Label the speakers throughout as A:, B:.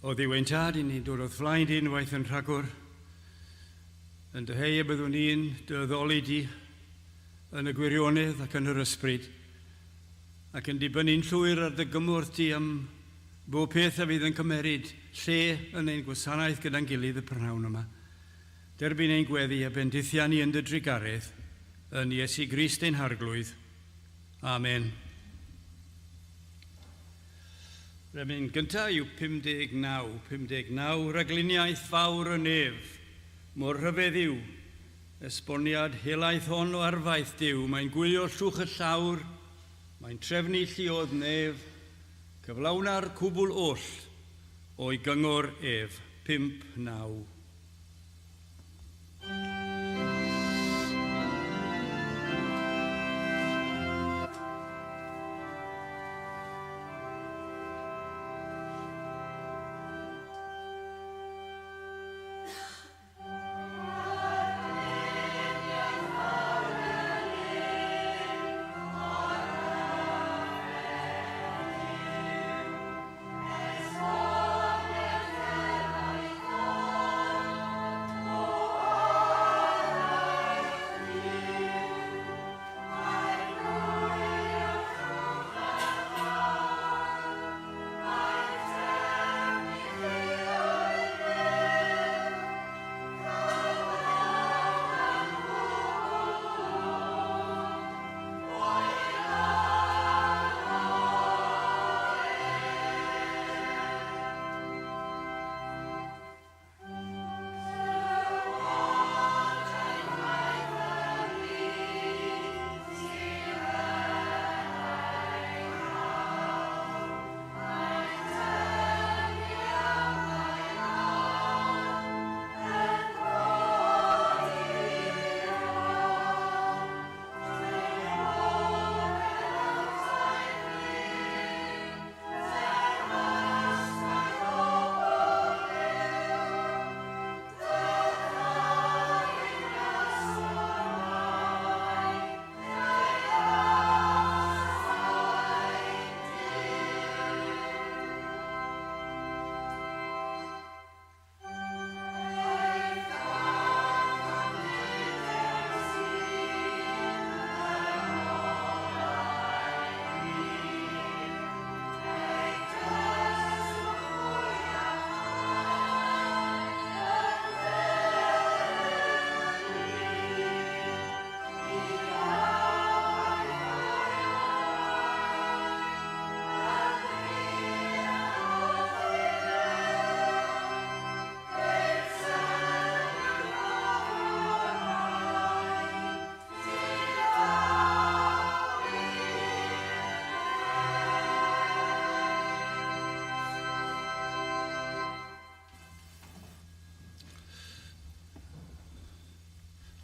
A: O Dduw ein Tad, i ni'n dod o'th flaen di unwaith yn rhagor, yn dyheu y byddwn ni'n dy addoli di yn y gwirionedd ac yn yr ysbryd, ac yn dibynnu'n llwyr ar dy gymorth di am bob peth a fydd yn cymeryd lle yn ein gwasanaeth gyda'n gilydd y prynhawn yma. Derbyn ein gweddi a bendithia ni yn dy drugaredd, yn Iesu Grist ein Harglwydd. Amen. Remyn gyntaf yw 59, 59, Rhagluniaeth fawr y nef, mor rhyfedd yw, esboniad helaeth hon o arfaeth Duw, mae'n gwylio llwch y llawr, mae'n trefnu lluoedd nef, cyflawna'r cwbl oll o'i gyngor ef. 5, 9.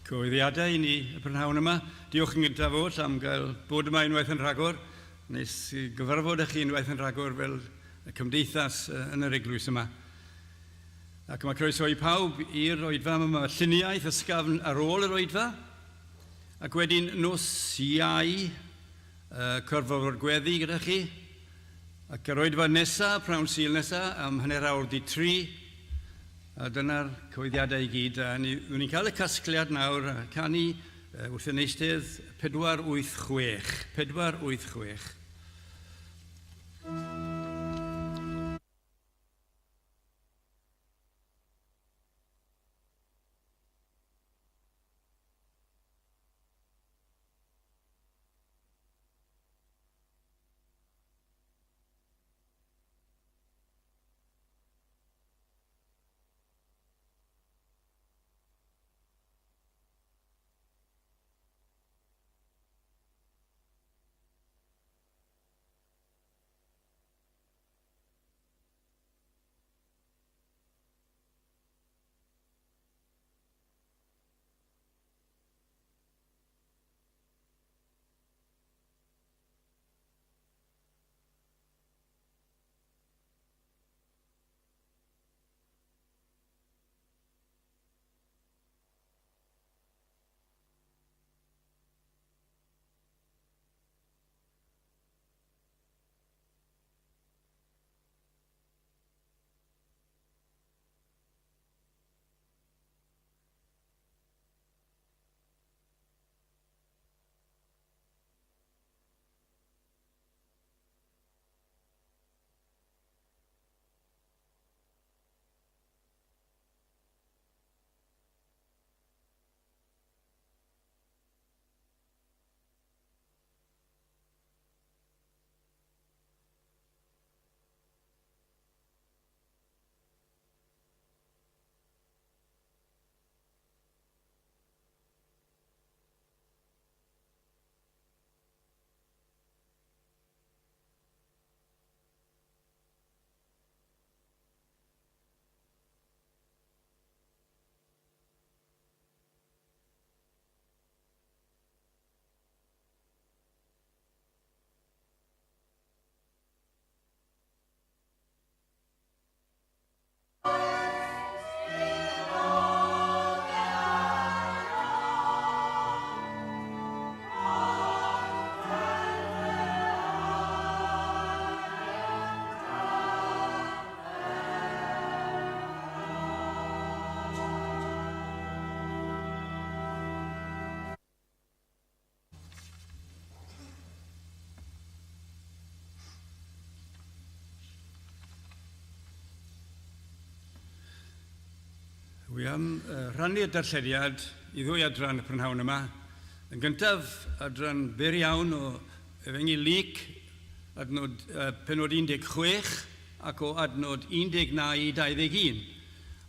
A: Cyhoeddiadau i ni y prynhawn yma. Diolch yn gyntaf oll am gael bod yma unwaith yn rhagor. Nes i gyfarfod â chi unwaith yn rhagor fel y cymdeithas yn yr eglwys yma. Ac mae croeso i pawb i'r oedfa yma. Mae lluniaeth ysgafn ar ôl yr oedfa. Ac wedyn nos Iau, cyfarfod gweddi gyda chi. Ac yr oedfa nesaf, prawn Sul nesaf, am hanner awr di tri. A dyna'r cyhoeddiadau i gyd. A ni, fyddwn ni'n cael y casgliad nawr, a canu wrth yn eistedd 486. 486. Wi am rhannu'r darllediad i ddwy adran y prynhawn yma. Yn gyntaf, adran byr iawn o Efengyl Luc, adnod, penod 16 ac o adnod 19 i 21.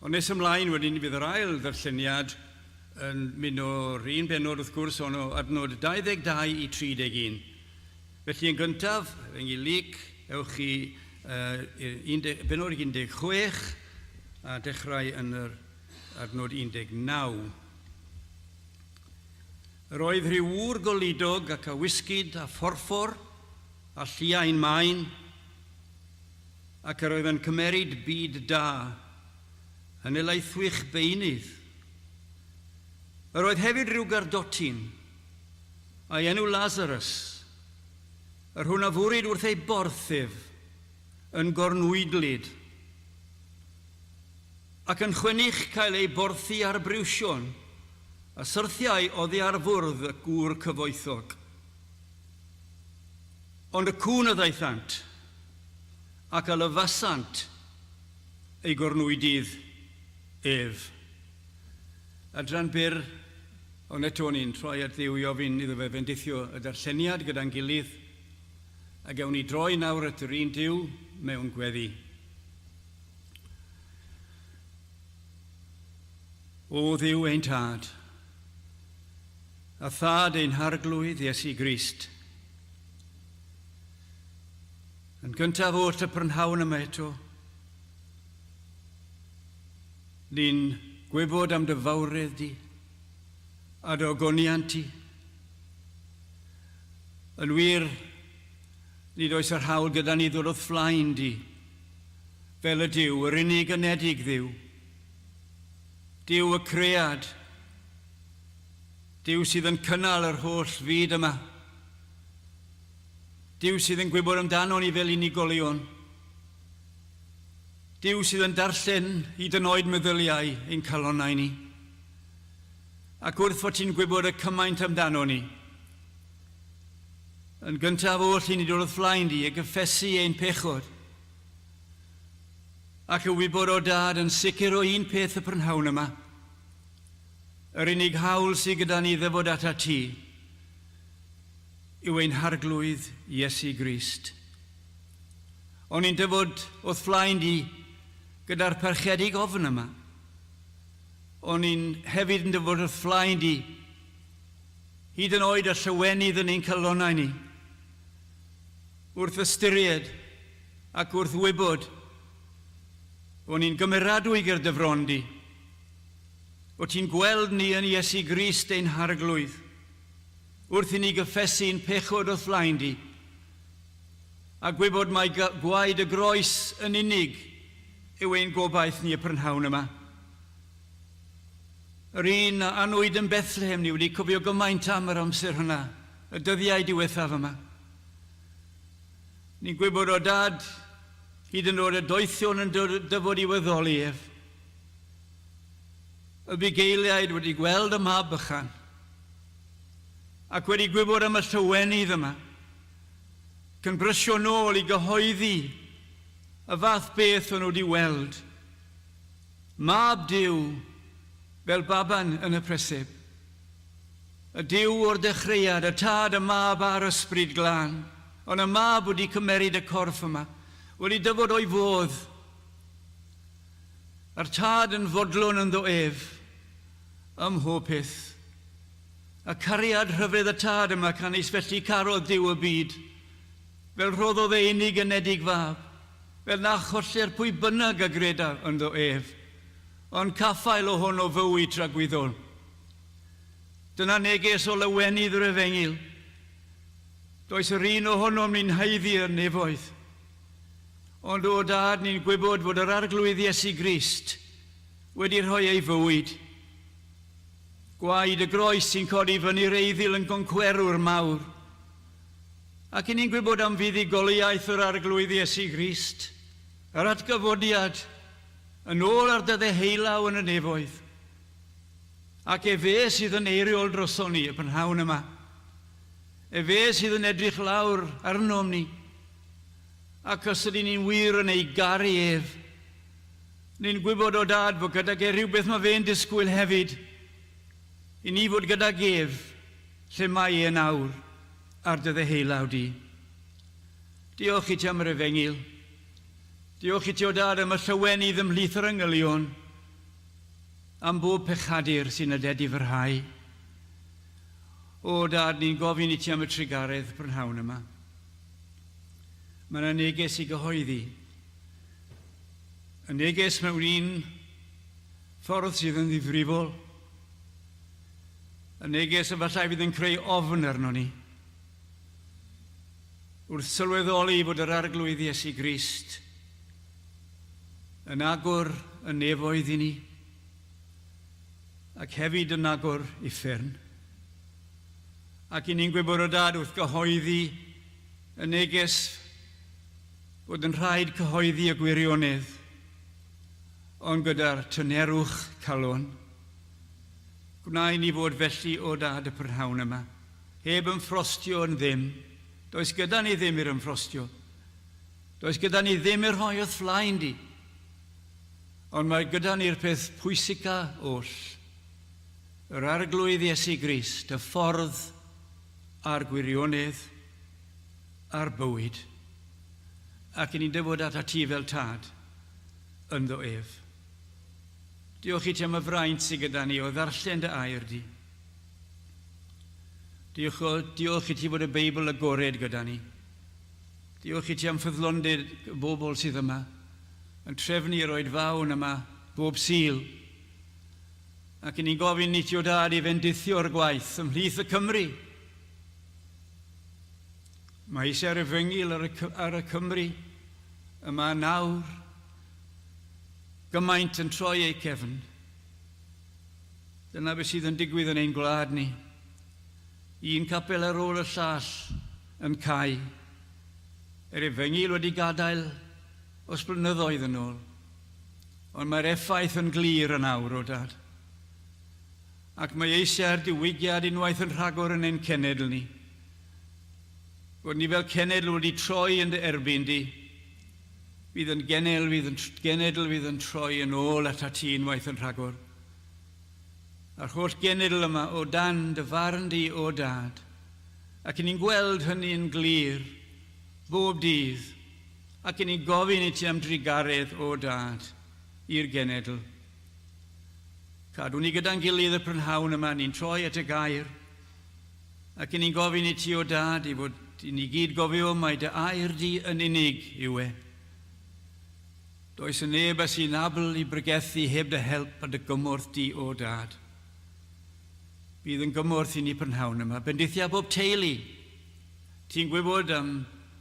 A: Ond nes ymlaen wedyn fydd yr ail ddarlleniad yn mynd o'r un bennod wrth gwrs, ond o adnod 22 i 31. Felly yn gyntaf, Efengyl Luc, ewch i benod 16 a dechrau yn yr adnod 19. Yr oedd rhyw ŵr goludog ac a wisgid a phorffor a lliain maen, ac yr oedd yn cymeryd byd da, yn elaethwych beunydd. Yr oedd hefyd rhyw gardotyn, a'i enw Lazarus, yr hwn a fwrid wrth ei borth ef, yn gornwydlyd, ac yn chwennych cael ei borthi ar briwsion, a syrthiai oddi ar fwrdd y gŵr cyfoethog. Ond y cŵn a ddaethant, ac a lyfasant ei gornwydydd ef. Adran byr, ond eto o'n i'n troi at Dduw i ofyn iddo fe fendithio y darlleniad gyda'n gilydd, a gawn ni droi nawr at yr un Duw mewn gweddi. O Dduw ein Tad, a Thad ein Harglwydd Iesu Grist, yn gyntaf oll y prynhawn yma eto, Ni'n gwybod am dy fawredd di a dy ogoniant ti. Yn wir, nid oes yr hawl gyda ni ddod o'th flaen di, fel y Duw, yr unig anedig Dduw. Duw y cread, Duw sydd yn cynnal yr holl fyd yma. Duw sydd yn gwybod amdano ni fel unigolion. Duw sydd yn darllen hyd yn oed meddyliau ein calonnau ni. Ac wrth fod ti'n gwybod y cymaint amdano ni, yn gyntaf oll i ni dod wrth flaen di a gyffesu ein pechod, ac y wybod o Dad yn sicr o un peth y prynhawn yma, yr unig hawl sydd gyda ni ddyfod ata ti yw ein Harglwydd Iesu Grist. O'n i'n dyfod o'th flaen di gyda'r parchedig ofn yma. O'n i'n hefyd yn dyfod o'th flaen di, hyd yn oed y llawenydd yn ein calonnau ni, wrth ystyried ac wrth wybod o'n i'n gymeradwy ger dy fron di, o ti'n gweld ni yn Iesu Grist ein Harglwydd, wrth i ni gyffesu'n pechod o'th flaen di, a gwybod mai gwaed y groes yn unig yw ein gobaith ni y prynhawn yma. Yr un a anwyd yn Bethlehem, ni wedi cofio gymaint am yr amser hwnna, y dyddiau diwethaf yma. Ni'n gwybod o Dad, hyd yn oed y doethion yn dyfod i wyddoli ef. Y bugeiliaid wedi gweld y mab bychan, ac wedi gwybod am y llawenydd yma. Cyn brysio nôl i gyhoeddi y fath beth o'n nhw wedi weld. Mab Duw fel baban yn y preseb. Y Duw o'r dechreuad, y Tad, y Mab a'r Ysbryd Glân. Ond y Mab wedi cymeryd y corff yma, wedi dyfod o'i fodd. A'r Tad yn fodlon ynddo ef, ym mhob peth. A cariad rhyfedd y Tad yma canys felly carodd Duw y byd, fel rhoddodd ei unig anedig Fab, fel na chollir pwy bynnag a greda ynddo ef, ond caffael ohono fywyd tragwyddol. Dyna neges o lawenydd yr Efengyl. Does yr un ohonom ni'n haeddu yr nefoedd. Ond o Dad, ni'n gwybod fod yr Arglwydd Iesu Grist wedi rhoi ei fywyd. Gwaed y groes sy'n codi fyny'r eiddil yn goncwerwr mawr. Ac i ni'n gwybod am fuddugoliaeth yr Arglwydd Iesu Grist, yr atgyfodiad, yn ôl ar dy ddeheullaw yn y nefoedd. Ac efe sydd yn eiriol droson ni y prynhawn yma. Efe sydd yn edrych lawr arnom ni. Ac os ydyn ni'n wir yn ei garu ef, Ni'n gwybod o Dad fod gydag e rhywbeth mae fe'n disgwyl hefyd i ni fod gydag ef lle mae e nawr ar dy ddeheulaw di. Diolch i ti am yr efengyl. Diolch i ti o Dad am y llawenydd ymhlith yr angylion, am bob pechadur sy'n adedu fy rhai. O Dad, ni'n gofyn i ti am y trugaredd prynhawn yma. Mae yna neges i gyhoeddi. Y neges mewn un ffordd sydd yn ddifrifol. Y neges efallai fydd yn creu ofn arno ni. Wrth sylweddoli fod yr Arglwydd Iesu Grist yn agor y nefoedd i ni, ac hefyd yn agor uffern. Ac i ni'n gwybod o Dad wrth gyhoeddi y neges fod yn rhaid cyhoeddi y gwirionedd, ond gyda'r tynerwch calon. Gwna i ni fod felly o Dad y prynhawn yma, heb ymffrostio yn ddim. Does gyda ni ddim i'r ymffrostio. Does gyda ni ddim i'r rhoi o'th flaen di. Ond mae gyda ni'r peth pwysica oll, yr Arglwydd Iesu Grist, y ffordd a'r gwirionedd a'r bywyd, ac i ni'n dyfod atat ti fel Tad ynddo ef. Diolch i ti am y fraint sydd gyda ni o ddarllen dy air di. Diolch, diolch i ti fod y Beibl agored gyda ni. Diolch i ti am ffyddlondeb y bobl sydd yma, yn trefnu yr oedfaon yma bob Sul. Ac i ni'n gofyn i ti o Dad i fendithio'r gwaith ymhlith y Cymry. Mae eisiau'r efengyl ar y, ar y Cymry yma nawr. Gymaint yn troi eu cefn. Dyna beth sydd yn digwydd yn ein gwlad ni. Un capel ar ôl y llall yn cau. Yr efengyl wedi gadael os blynyddoedd yn ôl. Ond mae'r effaith yn glir yn awr, o Dad. Ac mae eisiau'r diwygiad unwaith yn rhagor yn ein cenedl ni. Bod ni fel cenedl wedi troi yn dy erbyn di. Fydd yn genel, fydd yn genedl fydd yn troi yn ôl atat ti unwaith yn rhagor. A'r holl genedl yma o dan dy farn di, o Dad. Ac i ni'n gweld hynny'n glir bob dydd. Ac i ni'n gofyn i ti am drugaredd, o Dad, i'r genedl. Cadw ni gyda'n gilydd y prynhawn yma, ni'n troi at y gair. Ac i ni'n gofyn i ti, o Dad, i fod i ni gyd gofio mai dy air di yn unig yw e. Does y neb a sy'n abl i bregethu heb dy help a dy gymorth di, o Dad. Bydd yn gymorth i ni prynhawn yma. Bendithia bob teulu. Ti'n gwybod am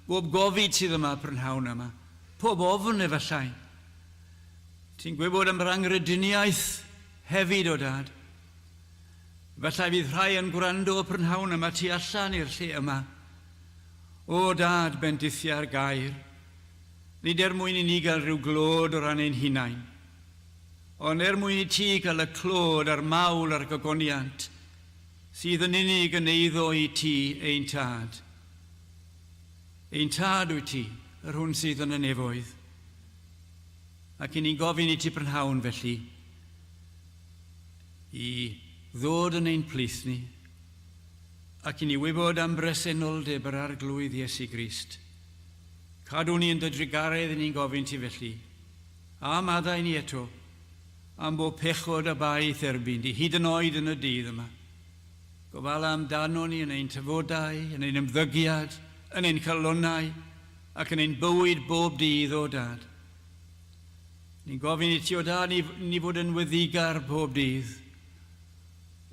A: bob gofid sydd yma prynhawn yma. Pob ofn efallai. Ti'n gwybod am yr anghrediniaeth hefyd, o Dad. Efallai fydd rhai yn gwrando y prynhawn yma tu allan i'r lle yma. O Dad, bendithia'r gair. Nid er mwyn i ni gael rhyw glod o ran ein hunain, ond er mwyn i ti gael y clod a'r mawl a'r gogoniant sydd yn unig yn eiddo i ti, ein Tad. Ein Tad wyt ti, yr hwn sydd yn y nefoedd. Ac i ni'n gofyn i ti prynhawn felly, i ddod yn ein plith ni, ac i ni wybod am bresenoldeb yr Arglwydd Iesu Grist. Cadw ni yn dy drugaredd i ni'n gofyn ti felly, a maddau ni eto, am bob pechod a bai i'th erbyn di, hyd yn oed yn y dydd yma. Gofala amdano ni yn ein tafodau, yn ein ymddygiad, yn ein calonnau, ac yn ein bywyd bob dydd, o Dad. Ni'n gofyn i ti, o Dad, ni, ni fod yn weddigar bob dydd.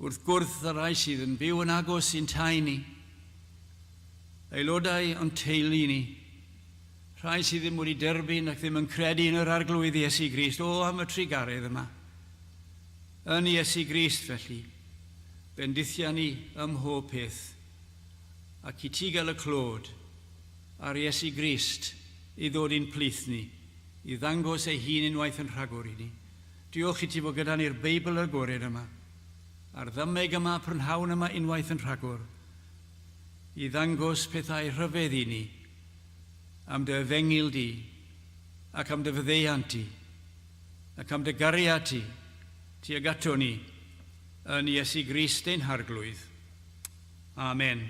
A: Wrth gwrdd y rhai sydd yn byw yn agos i'n tai ni, aelodau o'n teulu ni, rhai sydd ddim wedi derbyn ac ddim yn credu yn yr Arglwydd Iesu Grist, o am y trugaredd yma. Yn Iesu Grist, felly, bendithia ni ym mhob peth, ac i ti gael y clod ar Iesu Grist i ddod i'n plith ni, i ddangos ei hun unwaith yn rhagor i ni. Diolch i ti fod gyda ni'r Beibl agored yma, a'r ddameg yma, prynhawn yma unwaith yn rhagor, i ddangos pethau rhyfedd i ni am dy efengyl di ac am dy faddeuant di. ac am dy gariad ti, tuag ato ni, yn Iesu Grist ein Harglwydd. Amen.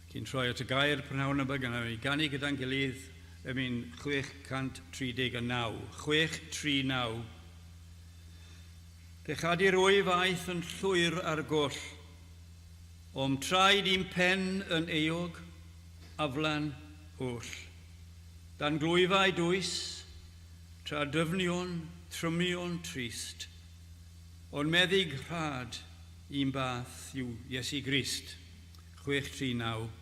A: Cyn troi at y gair prynhawn yma, gan i ganu gyda'n gilydd emyn 639. 639. Pechadur wyf aeth yn llwyr ar goll, o'm traed i'm pen yn euog, aflan oll. Dan glwyfau dwys, tra dyfnion, trymion trist, ond meddyg rhad un bath yw Iesu Grist. 639.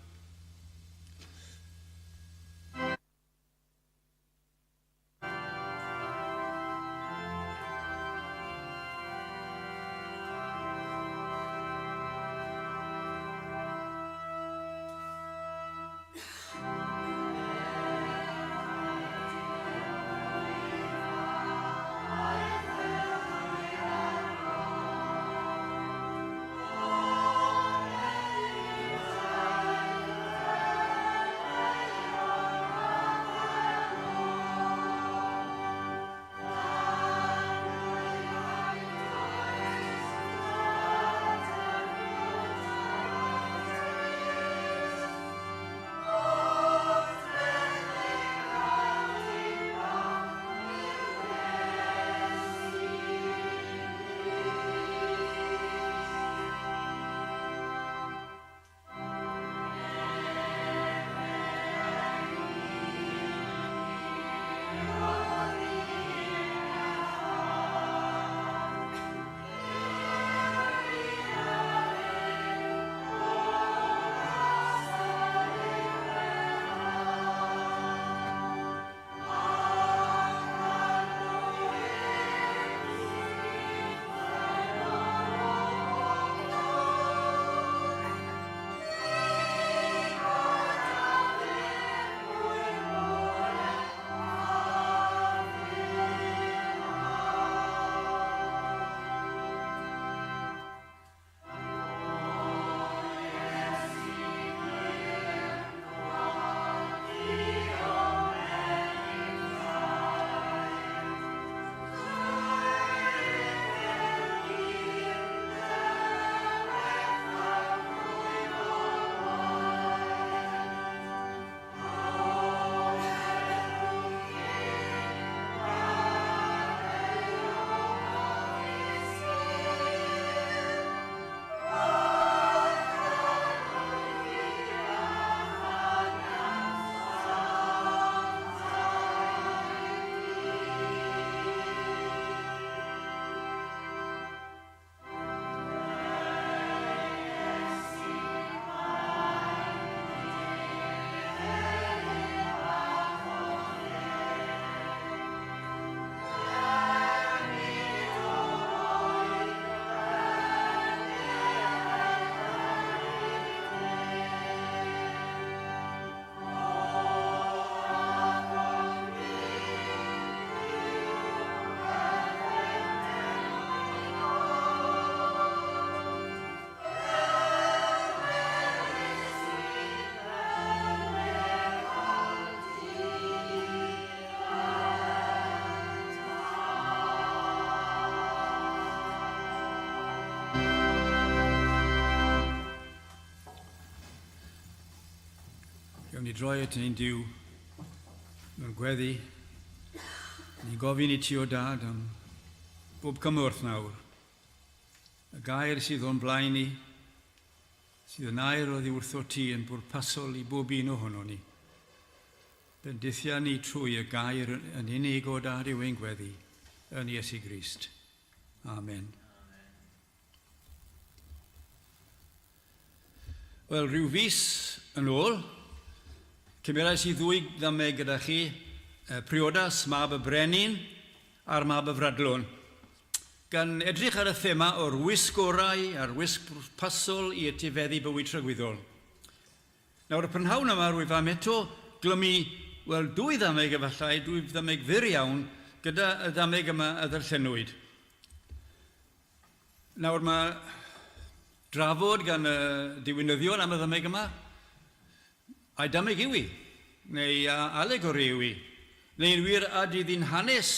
A: Gawn ni droi at ein Duw mewn gweddi. Ni'n gofyn i ti o Dad am bob cymorth nawr. Y gair sydd o'n blaen ni, sydd yn air oddi wrtho ti yn bwrpasol i bob un ohono ni. Bendithia ni trwy y gair yn unig o Dad yw ein gweddi, yn Iesu Grist. Amen. Wel, rhyw fis yn ôl, cymerais i ddwy ddameg gyda chi, priodas mab y brenin a'r mab y fradlon, gan edrych ar y thema o'r wisg orau a'r wisg pwrpasol i etifeddu bywyd tragwyddol. Nawr, y prynhawn yma, rwyf am eto glymu, wel, dwy ddameg efallai, dwy ddameg fyr iawn, gyda y ddameg yma a ddarllenwyd. Nawr mae drafod gan y diwinyddion am y ddameg yma. Ai dameg yw i? Neu a alegori yw i? Neu'n wir a diddi'n hanes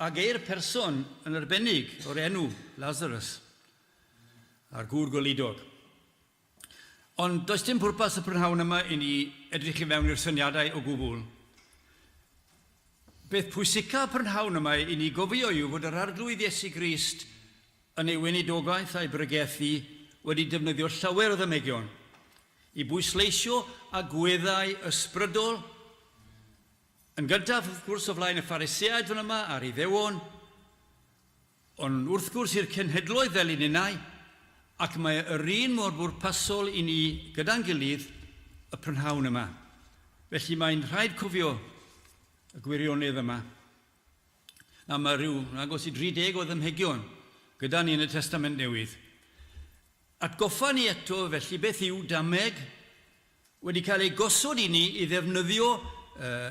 A: a geir person yn arbennig o'r enw Lazarus a'r gŵr goludog. Ond does dim pwrpas y prynhawn yma i ni edrych i mewn i'r syniadau o gwbl. Beth pwysica y prynhawn yma i ni gofio yw fod yr Arglwydd Iesu Grist yn ei weinidogaeth a'i bregethu wedi defnyddio llawer o ddymegion i bwysleisio agweddau ysbrydol, yn gyntaf wrth gwrs o flaen y Phariseaid fan yma a'r Iddewon, Ond wrth gwrs i'r cenhedloedd fel i ninnau, ac mae yr un mor bwrpasol i ni gyda'n gilydd y prynhawn yma. Felly mae'n rhaid cofio y gwirionedd yma. Na, mae rhyw agos i 30 o ddymhegion gyda ni yn y Testament Newydd. Atgoffa ni eto felly beth yw dameg wedi cael ei gosod i ni i ddefnyddio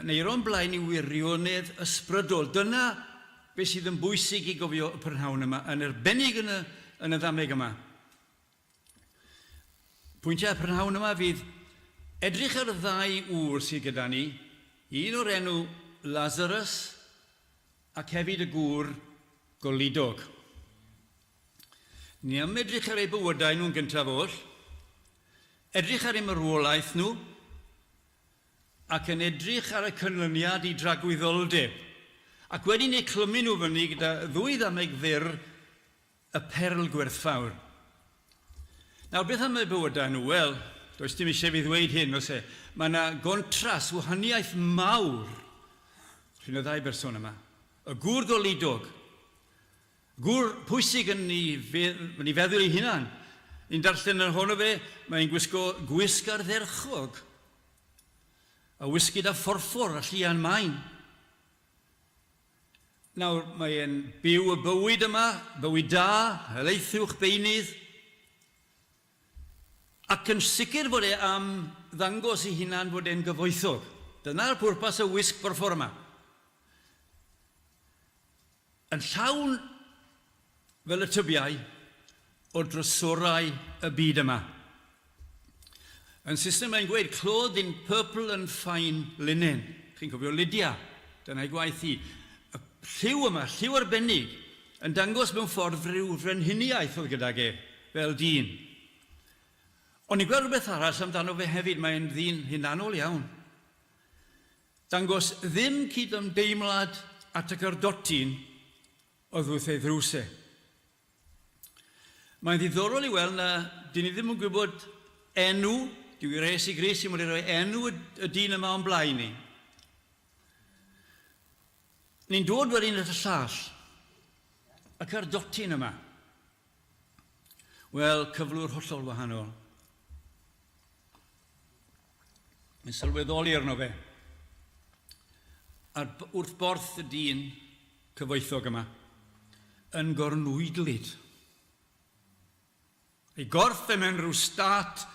A: neu roi'n blaen i wirionedd ysbrydol. Dyna beth sydd yn bwysig i gofio y prynhawn yma, yn arbennig yn y, yn y ddameg yma. Pwyntiau y prynhawn yma fydd edrych ar y ddau ŵr sydd gyda ni, un o'r enw Lazarus ac hefyd y gŵr goludog. Ni am edrych ar eu bywydau nhw'n gyntaf oll, edrych ar eu marwolaeth nhw, ac yn edrych ar y canlyniad i dragwyddoldeb, ac wedyn eu clymu nhw fyny gyda ddwy ddameg fyr y perl gwerthfawr. Nawr, beth am eu bywydau nhw? Wel, does dim eisiau fi ddweud hyn, oes e? Mae yna gontrast, wahaniaeth mawr rhwng y ddau berson yma. Y gŵr goludog, Gŵr pwysig yn ei, yn ei feddwl ei hunan. Ni'n darllen yn ohono fe, mae'n gwisgo gwisg ardderchog, a wisgid â phorffor a llian main. Nawr, mae'n byw y bywyd yma, bywyd da, helaethuwch beunydd, ac yn sicr fod e am ddangos ei hunan fod e'n gyfoethog. Dyna'r pwrpas y wisg borffor yma. Yn llawn, fel y tybiai, o drysorau y byd yma. Yn Saesneg mae'n gweud clothed in purple and fine linen. Chi'n cofio Lydia, dyna'i gwaith hi. Y lliw yma, lliw arbennig, yn dangos mewn ffordd rhyw frenhiniaeth oedd gydag e, fel dyn. Ond ni'n gweld rhywbeth arall amdano fe hefyd, mae'n ddyn hunanol iawn. Dangos ddim cydymdeimlad at y cardotyn oedd wrth ei ddrws e. Mae'n ddiddorol i weld na dyn ni ddim yn gwybod enw, dyw i Iesu Grist ddim wedi rhoi enw y dyn yma o'n blaen ni. Ni'n dod wedyn at y llall, y cardotyn yma. Wel, cyflwr hollol wahanol. Yn sylweddoli arno fe. Ar, wrth borth y dyn cyfoethog yma, yn gornwydlyd. Ei gorff e mewn rhyw stât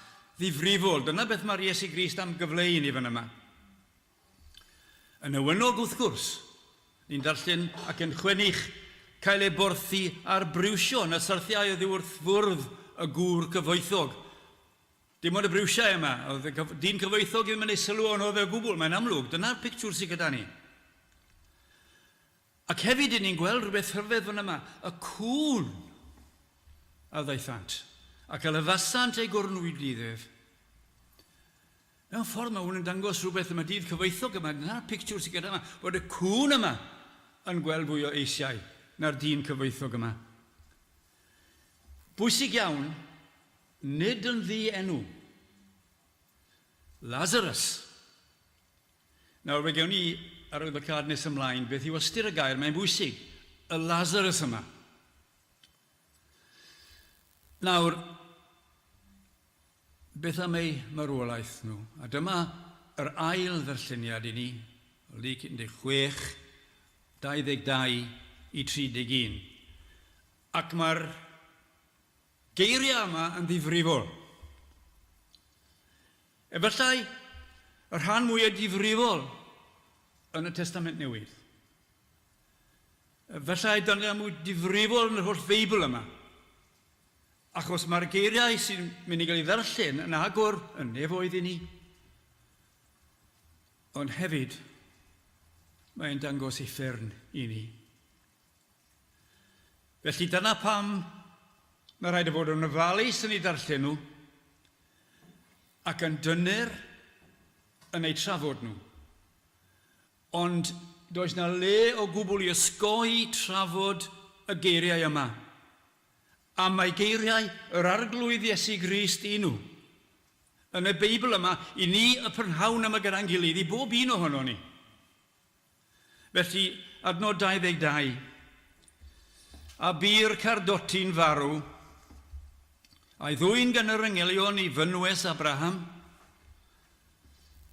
A: ddifrifol. Dyna beth mae'r Iesu Grist am gyfleu i ni fan yma. Yn newynog wrth gwrs, ni'n darllen ac yn chwennych cael ei borthi ar briwsion a syrthiau oddi wrth fwrdd y gŵr cyfoethog. Dim ond y briwsiau yma, oedd y dyn cyfoethog ddim yn ei sylw ono fe o gwbl, mae'n amlwg, dyna'r pictiwr sydd gyda ni. Ac hefyd, 'yn ni'n gweld rhywbeth rhyfedd fan yma, y cŵn a ddaethant, ac a lyfasant ei gornwyd ef. Mewn ffordd mae hwn yn dangos rhywbeth am y dydd cyfoethog yma. Dyna'r pictiwr sydd gyda yma, bod y cŵn yma yn gweld fwy o eisiau na'r dyn cyfoethog yma. Bwysig iawn, nid yn ddi-enw. Lazarus. Nawr, fe gewn ni arwyddocâd nes ymlaen beth yw ystyr y gair, mae'n bwysig. Y Lazarus yma. Nawr, beth am eu marwolaeth nhw? A dyma yr ail ddarlleniad i ni, Luc 16, 22 i 31. Ac mae'r geiriau yma yn ddifrifol. Efallai y rhan mwyaf difrifol yn y Testament Newydd. Efallai dyna mwy difrifol yn yr holl Feibl yma. Achos mae'r geiriau sy'n mynd i gael ei ddarllen yn agor y nefoedd i ni. Ond hefyd, mae'n dangos uffern i ni. Felly dyna pam mae rhaid i fod yn ofalus yn eu darllen nhw ac yn dyner yn eu trafod nhw. Ond does na le o gwbl i osgoi trafod y geiriau yma. A mae geiriau yr Arglwydd Iesu Grist i nhw. Yn y Beibl yma, i ni y prynhawn yma gyda'n gilydd, i bob un ohono ni. Felly, adnod 22. A bu'r cardotyn farw, a'i ddwyn gan yr angylion i fynwes Abraham,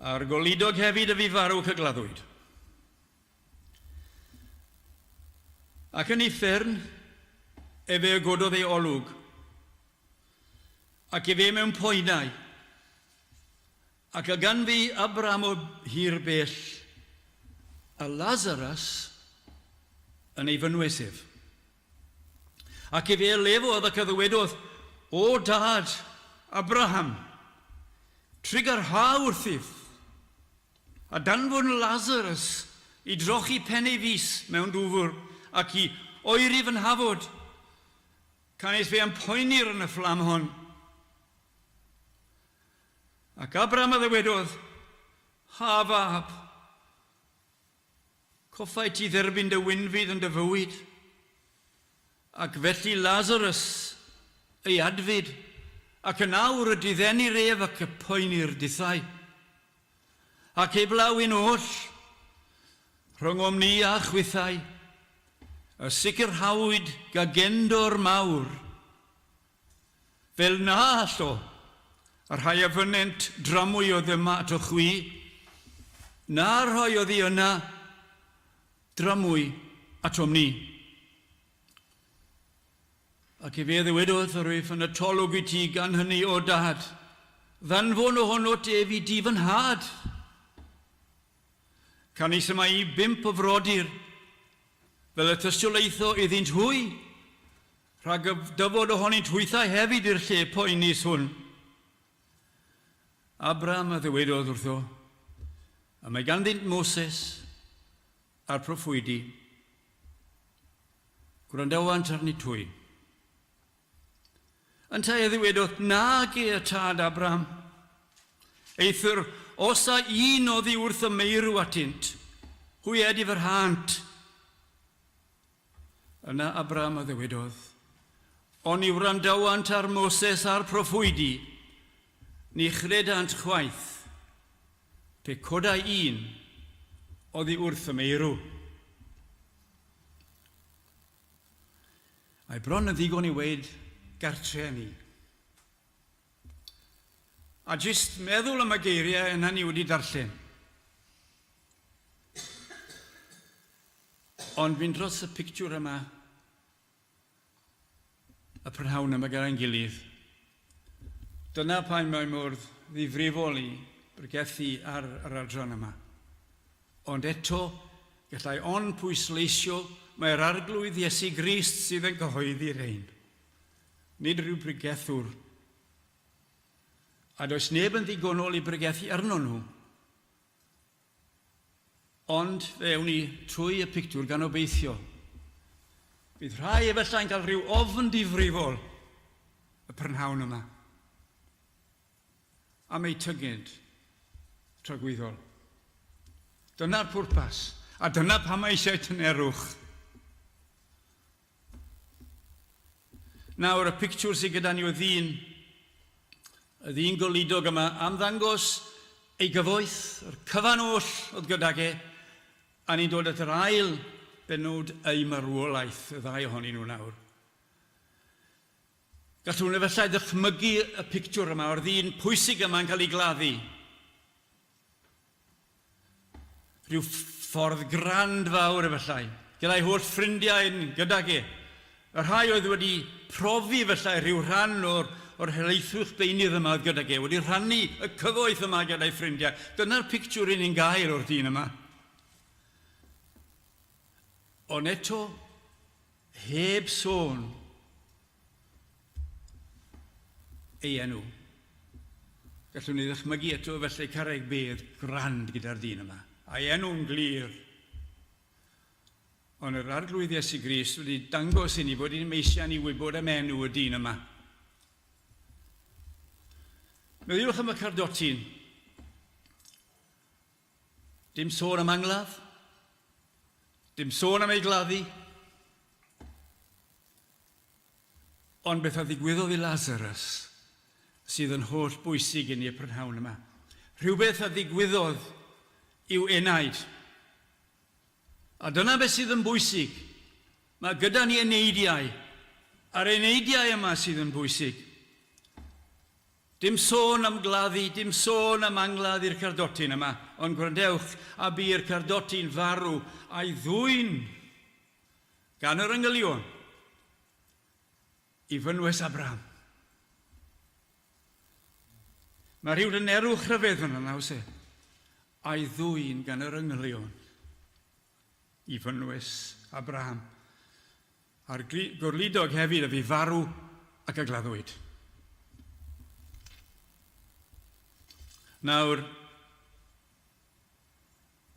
A: a'r goludog hefyd a fu farw cygladdwyd. Ac yn uffern, efe y gododd ei olwg, ac efe mewn poenau, Ac a ganfu Abraham o hir bell, a Lazarus yn ei fynwes ef. Ac efe a lefodd ac a ddywedodd, O dad, Abraham, trugarha wrthyf, a danfon Lazarus i drochi pen ei fys mewn dwfr, ac i oeri fy nhafod, canys fe a'm poenir yn y fflam hon. Ac Abram a ddywedodd, Ha, fab, coffai ti dderbyn dy wynfyd yn dy fywyd, ac felly Lazarus ei adfyd, ac yn awr y diddenir ef ac y poenir dithau. Ac heblaw hyn oll, rhyngom ni a chwithau, y sicrhawyd gagendor mawr, Fel na allo y rhai a fynnent dramwy oddyma atoch chwi, na'r rhai oddi yna dramwy atom ni. Ac efe a ddywedodd, Yr wyf yn atolwg i ti gan hynny, O Dad, ddanfon ohonot ef i di fy nhad. Canys y mae i bump o frodyr, fel y tystiolaetho iddynt hwy, Rhag y dyfod ohonynt hwythau hefyd i'r lle poenus hwn. Abraham a ddywedodd wrtho, Y mae ganddynt Moses a'r proffwydi, gwrandewant arnynt hwy. Yntau a ddywedodd, Nage y tad Abraham, eithr os a un oddi wrth y meirw atynt, hwy edifyrhânt. Yna Abraham a ddywedodd, Oni wrandawant ar Moses a'r proffwydi, ni chredant chwaith, pe codai un oddi wrth y meirw. Mae bron yn ddigon i weud gartre ni. A jyst meddwl am y geiriau yna ni wedi darllen. Ond mynd dros y pictiwr yma y prynhawn yma gyda'n gilydd. Dyna pan mae mor ddifrifol i bregethu ar yr adran yma. Ond eto, gallai ond pwysleisio mae'r Arglwydd Iesu Grist sydd yn cyhoeddi'r rhain, nid rhyw bregethwr. A does neb yn ddigonol i bregethu arno nhw. Ond fe ewn ni trwy y pictiwr gan obeithio. Bydd rhai efallai'n cael rhyw ofn difrifol y prynhawn yma am eu tynged. tragwyddol. Dyna'r pwrpas, a dyna pam mae eisiau tynerwch. Nawr, y pictiwr sydd gyda ni o ddyn, y ddyn goludog yma, am ddangos ei gyfoeth, yr cyfan oll oedd gydag e, a ni'n dod at yr ail bennod ei marwolaeth, y ddau ohonyn nhw nawr. Gallwn efallai ddychmygu y pictiwr yma o'r ddyn pwysig yma'n cael ei gladdu. Rhyw ffordd grand fawr efallai, gyda'i holl ffrindiau yn gydag e. Y rhai oedd wedi profi efallai rhyw rhan o'r, o'r helaethwch beunydd yma oedd gydag e, wedi rhannu y cyfoeth yma gyda'i ffrindiau. Dyna'r pictiwr i ni'n gael o'r dyn yma. Ond eto, heb sôn ei enw. Gallwn ni ddychmygu eto felly carreg bedd grand gyda'r dyn yma, a'i enw'n glir. Ond yr Arglwydd Iesu Grist wedi dangos i ni fod i'n eisiau ni wybod am enw y dyn yma. Meddyliwch am y cardotyn. Dim sôn am angladd. Dim sôn am ei gladdu. Ond beth a ddigwyddodd i Lazarus sydd yn holl bwysig i ni y prynhawn yma. Rhywbeth a ddigwyddodd i'w enaid. A dyna beth sydd yn bwysig. Mae gyda ni eneidiau, a'r eneidiau yma sydd yn bwysig. Dim sôn am gladdu, dim sôn am angladd i'r cardotyn yma, ond gwrandewch, a bu'r cardotyn farw a'i ddwyn gan yr angylion i fynwes Abraham. Mae rhyw dynerwch rhyfedd yna, naws e? A'i ddwyn gan yr angylion i fynwes Abraham. A'r gorlidog hefyd a fu farw ac a gladdwyd. Nawr,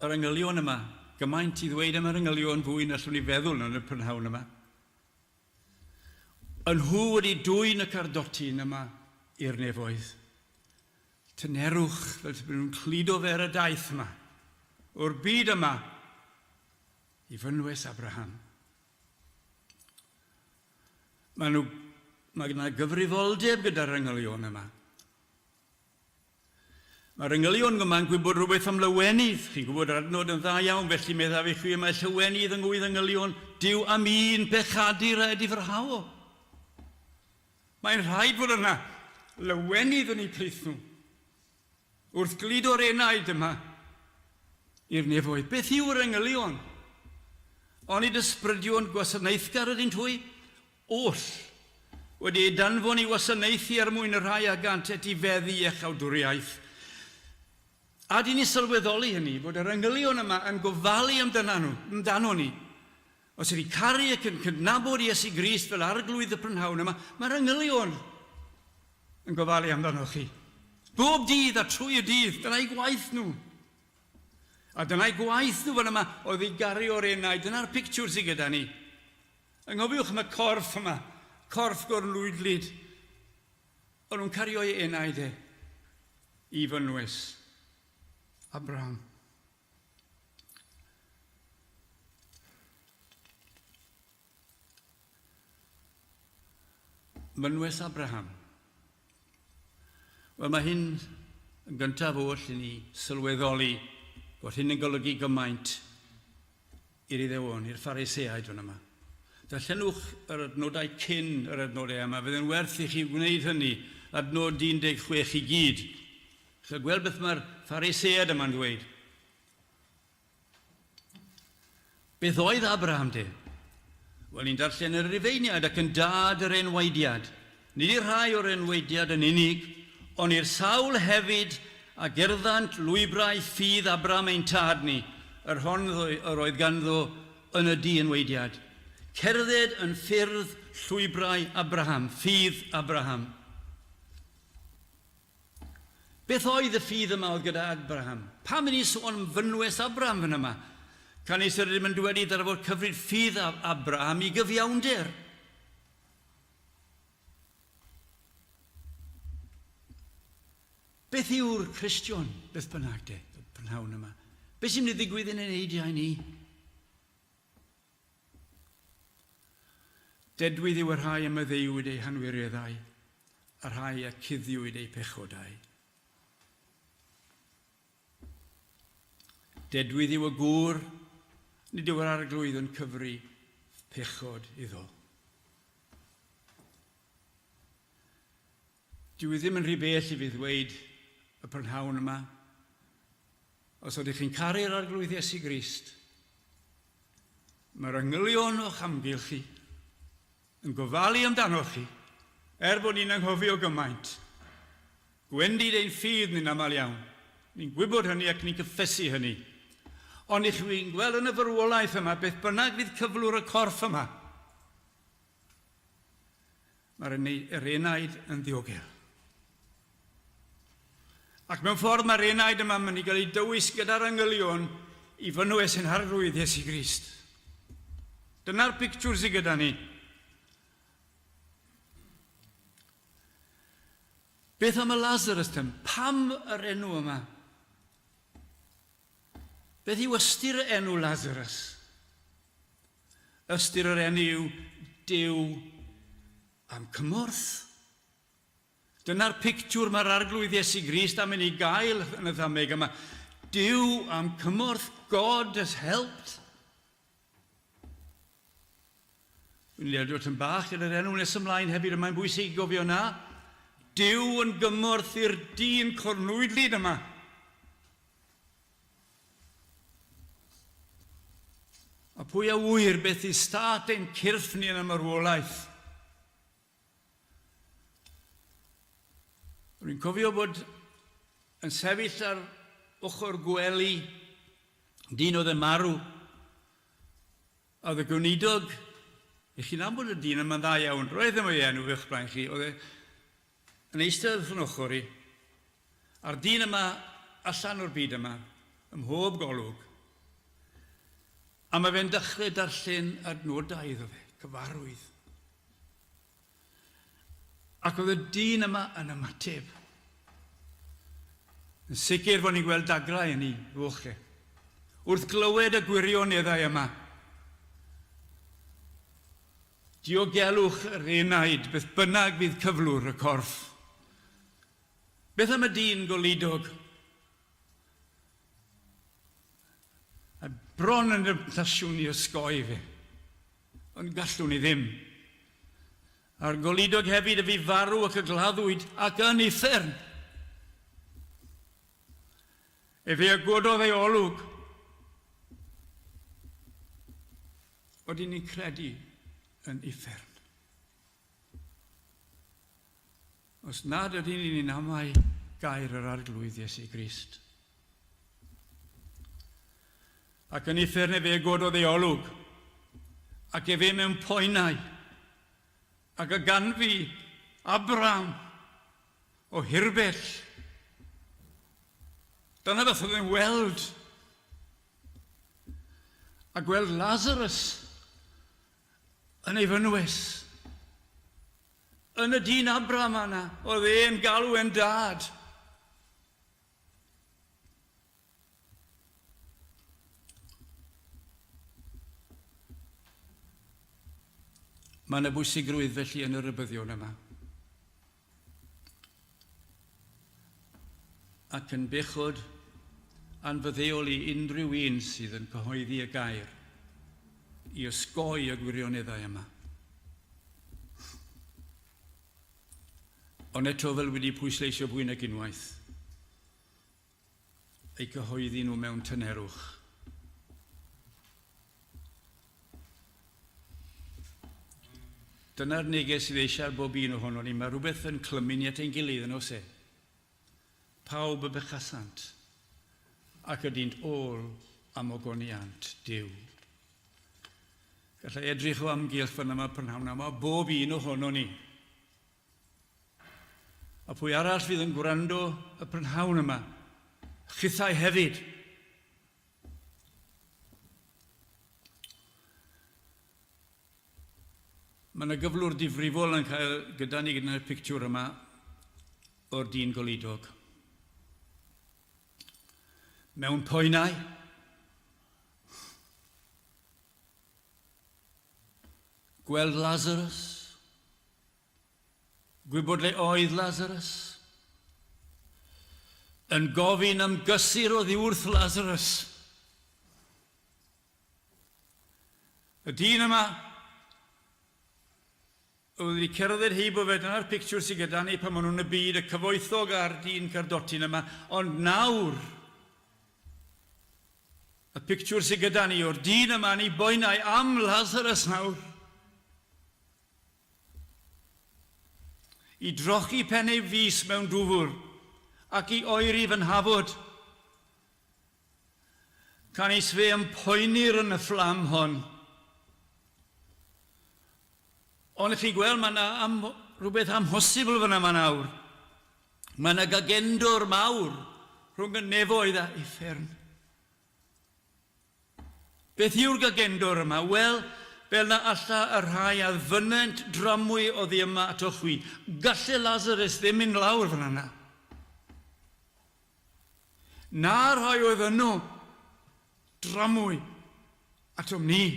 A: yr angylion yma, gymaint i ddweud am yr angylion fwy na allwn ni feddwl yn y prynhawn yma. Yn nhw wedi dwyn y cardotyn yma i'r nefoedd. Tynerwch fel pe nhw'n cludo fe ar y daith yma, o'r byd yma, i fynwes Abraham. Mae nhw, mae yna gyfrifoldeb gyda'r angylion yma. Mae'r angylion yma'n gwybod rhywbeth am lawenydd. Chi'n gwybod yr adnod yn dda iawn, felly meddaf i chwi, mae llawenydd yng ngwydd angylion Duw am un pechadur a edifrhao. Mae'n rhaid fod yna lawenydd yn eu plith nhw. Wrth gludo'r enaid yma i'r nefoedd. Beth yw'r angylion? Onid ysbrydion gwasanaethgar ydynt hwy? Oll wedi eu danfon i wasanaethu er mwyn y rhai a gant etifeddu iachawdwriaeth. A dyn ni sylweddoli hynny, fod yr angylion yma yn gofalu amdana nhw, amdano ni. Os ydych caru ac yn cydnabod Iesu Grist fel Arglwydd y prynhawn yma, mae'r angylion yn gofalu amdanoch chi. Bob dydd a trwy y dydd, dyna'i gwaith nhw. A dyna'i gwaith nhw fan yma oedd i gario'r enaid. Dyna'r pictiwr sydd gyda ni. Ynghofiwch am y corff yma, corff gorlwydlyd. O'n nhw'n cario'i enaid e i fynwes Abraham. Mynwes Abraham. Wel, mae hyn yn gyntaf oll i ni sylweddoli bod hyn yn golygu gymaint i'r Iddewon, i'r Phariseaid fan yma. Darllenwch yr adnodau cyn yr adnodau yma, fydd yn werth i chi wneud hynny, adnod 16 i gyd. Chi'n gweld beth mae'r Phariseaid yma'n dweud. Beth oedd Abraham de? Wel, ni'n darllen yr Rufeiniad ac yn dad yr enwaediad. Nid i'r rhai o'r enwaediad yn unig, ond i'r sawl hefyd a gerddant lwybrau ffydd Abraham ein tad ni, yr hon yr oedd ganddo yn y dienwaediad. Cerdded yn ffyrdd llwybrau Abraham, ffydd Abraham. Beth oedd y ffydd yma oedd gyda Abraham? Pam i ni sôn am fynwes Abraham fan yma? Canys yr ydym yn dywedyd ar fod cyfrid ffydd Abraham i gyfiawnder. Beth yw'r Cristion, beth bynnag de, y prynhawn yma? Beth sy'n mynd i ddigwydd yn ein eidiau ni? Dedwydd yw y rhai a maddeuwyd eu hanwireddau, a rhai a cuddiwyd eu pechodau. Dedwydd yw y gŵr, nid yw'r arglwydd yn cyfri pechod iddo. Dyw e ddim yn rhy bell i fi ddweud y prynhawn yma, os ydych chi'n caru'r Arglwydd Iesu Grist, mae'r angylion o'ch amgylch chi yn gofalu amdanoch chi, er bod ni'n anghofio gymaint. Gwendid ein ffydd ni'n aml iawn. Ni'n gwybod hynny ac ni'n cyffesu hynny. Ond i chi'n gweld yn y farwolaeth yma, beth bynnag fydd cyflwr y corff yma, Mae'r yr enaid yn ddiogel. Ac mewn ffordd mae'r enaid yma mynd i gael ei dywys gyda'r angylion i fynwes ein Harglwydd Iesu Grist. Dyna'r pictiwr sydd gyda ni. Beth am y Lazarus ten? Pam yr enw yma? Beth yw ystyr y enw Lazarus? Ystyr yr enw yw Duw am cymorth. Dyna'r pictiwr mae'r Arglwydd Iesu Grist am i ni gael yn y ddameg yma. Duw am cymorth, God has helped. Dwi'n liadwr tyn bach gyda'r enw nes ymlaen hefyd, ond mae'n bwysig i gofio na. Duw yn gymorth i'r dyn cornwydlyd yma. A pwy a ŵyr beth i stad ein cyrff ni yn y marwolaeth? Rwy'n cofio bod yn sefyll ar ochr gwely dyn oedd yn marw. A oedd y gweinidog, i chi'n nabod y dyn yma'n dda iawn, roedd ddim o'i enw fe'ch blaen chi, oedd e yn eistedd wrth yn ochr i, a'r dyn yma allan o'r byd yma, ym mhob golwg. A mae fe'n dechrau darllen adnodau iddo fe, cyfarwydd. Ac oedd y dyn yma yn ymateb. Yn sicr fod ni'n gweld dagrau yn ei foch e. Wrth glywed y gwirioneddau yma, Diogelwch yr enaid, beth bynnag fydd cyflwr y corff. Beth am y dyn goludog? A bron yn demtasiwn i osgoi fe, ond gallwn i ddim. A'r goludog hefyd y fu farw ac y gladdwyd ac yn uffern. Efe a gododd ei olwg. Odyn ni'n credu yn uffern? Os nad ydyn ni'n amau gair yr Arglwydd Iesu Grist. Ac yn uffern efe gododd ei olwg, ac efe mewn poenau, ac y ganfu Abraham o hirbell. Dyna beth oedd yn weld a gweld Lazarus yn ei fynwes. Yn y dyn Abraham yna, oedd e'n galw e'n dad. Mae yna bwysigrwydd felly yn y rybyddion yma. Ac yn bechod anfyddeol i unrhyw un sydd yn cyhoeddi y gair i osgoi y gwirioneddau yma. Ond eto, fel wedi pwysleisio fwy nag unwaith, eu cyhoeddi nhw mewn tynerwch. Dyna'r neges sydd eisiau ar bob un ohono ni. Mae rhywbeth yn clymu ni at ein gilydd yn oes e? Pawb y bechasant ac ydynt ôl am ogoniant Duw. Gallai edrych o amgylch fan yma prynhawn yma, bob un ohono ni. A pwy arall fydd yn gwrando y prynhawn yma? Chithau hefyd. Mae yna gyflwr difrifol yn cael gyda ni gyda'r pictiwr yma o'r dyn goludog. Mewn poenau. Gweld Lazarus. Gwybod le oedd Lazarus. Yn gofyn am gysur oddi wrth Lazarus. Y dyn yma oedd wedi cerdded heibo fe, dyna'r pictiwr sydd gyda ni pan maen nhw'n y byd, y cyfoethog a'r dyn cardotyn yma, ond nawr, y pictiwr sydd gyda ni o'r dyn yma yn ei boenau am Lazarus nawr. I drochi pen ei fys mewn dwfr ac i oeri fy nhafod. Canys fe a'm poenir yn y fflam hon. Ond chi'n gweld, mae yna am, rhywbeth amhosibl fyna yma nawr. Mae yna gagendor mawr rhwng y nefoedd a uffern. Beth yw'r gagendor yma? Wel, fel na alla y rhai a fynent dramwy oddi yma ato chwi. Galle Lazarus ddim mynd lawr fan yna. Na'r rhai oedd yno dramwy atom ni.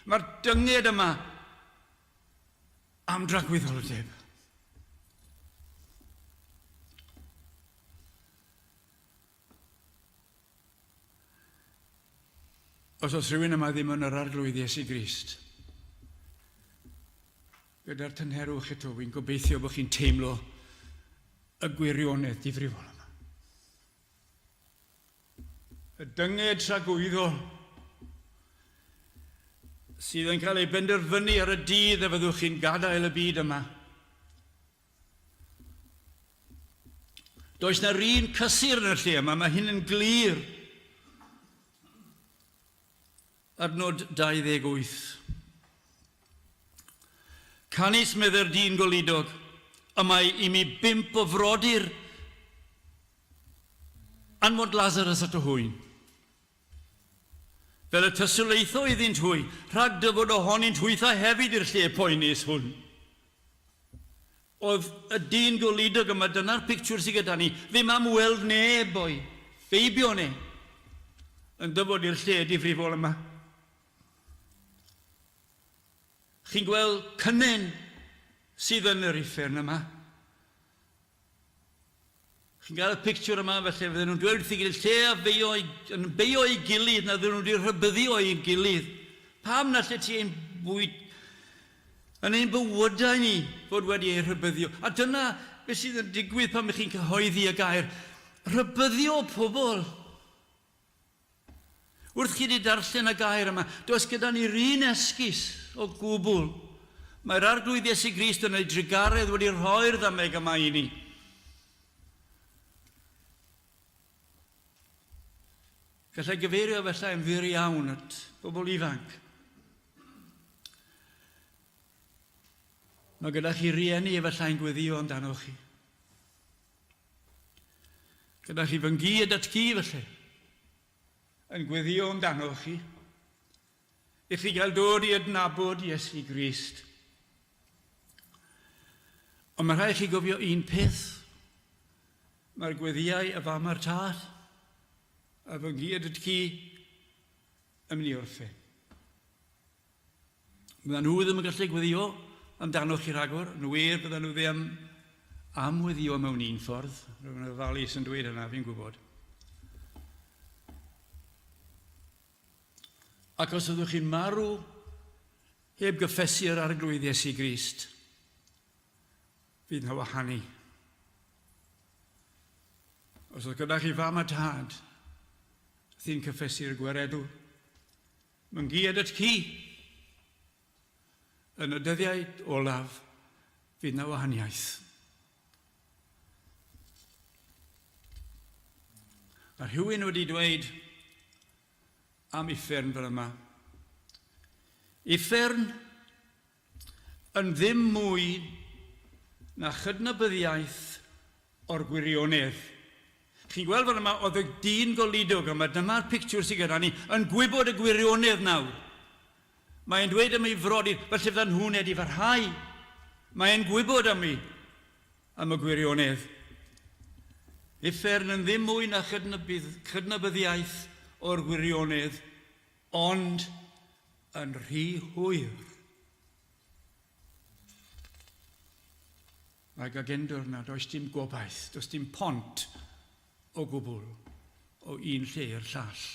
A: Mae'r dynged yma am dragwyddoldeb. Os oes rhywun yma ddim yn yr Arglwydd Iesu Grist, gyda'r tynherwch eto, wy'n gobeithio bod chi'n teimlo y gwirionedd difrifol yma. Y dynged tragwyddol sydd yn cael ei benderfynu ar y dydd y fyddwch chi'n gadael y byd yma. Does na'r un cysur yn y lle yma, mae hyn yn glir. Adnod 28. Canys medde'r dyn goludog, y mae i mi bump o frodyr, anfon Lazarus ato hwy. Fel y tyswlaetho iddynt hwy, rhag dyfod ohonynt hwythau hefyd i'r lle poenus hwn. Oedd y dyn goludog yma, dyna'r pictiwr sydd gyda ni, ddim am weld neb o'i feibion e yn dyfod i'r lle difrifol yma. Chi'n gweld cynnen sydd yn yr uffern yma. Chi'n cael y pictiwr yma, felly fydden nhw'n dweud wrth ei gilydd, lle a feio, yn beio ei gilydd, na fydden nhw wedi rhybuddio ei gilydd. Pam na lle ti ein bwyd yn ein bywydau ni fod wedi ei rhybuddio? A dyna beth sydd yn digwydd pan ych chi'n cyhoeddi y gair. Rhybuddio pobl. Wrth chi 'di darllen y gair yma, does gyda ni'r un esgus o gwbl. Mae'r Arglwydd Iesu Grist yn ei drugaredd wedi rhoi'r ddameg yma i ni. Gallai gyfeirio felly yn fyr iawn at bobl ifanc. Mae gyda chi rieni efallai'n gweddio amdanoch chi. Gyda chi fy nghi a datgu felly, yn gweddio amdanoch chi, i chi gael dod i adnabod Iesu Grist. Ond mae rhaid chi gofio un peth. Mae'r gweddiau y fam a'r tad, a fy nghi a datgu, yn mynd i orffen. Byddan nhw ddim yn gallu gweddio amdanoch chi rhagor. Yn wir, byddan nhw ddim am weddio mewn un ffordd. Rwy'n ofalus yn dweud hynna, fi'n gwybod. Ac os ydych chi'n marw heb gyffesu yr Arglwydd Iesu Grist, fydd na wahanu. Os oedd gyda chi fam a tad, sy'n cyffesu'r gweredwr, Myngied at ci. Yn y dyddiau olaf, fydd na wahaniaeth. Mae rhywun wedi dweud am uffern fel yma. Uffern yn ddim mwy na chydnabyddiaeth o'r gwirionedd. Chi'n gweld fan yma, oedd y dyn goludog yma, dyma'r pictiwr sydd gyda ni, yn gwybod y gwirionedd nawr. Mae'n dweud am ei frodyr, felly fyddan nhw'n edifarhau. Mae'n gwybod am ei, am y gwirionedd. Uffern yn ddim mwy na chydnabyddiaeth o'r gwirionedd, ond yn rhy hwyr. Mae gagendor na, does dim gobaith, does dim pont o gwbl o un lle i'r llall.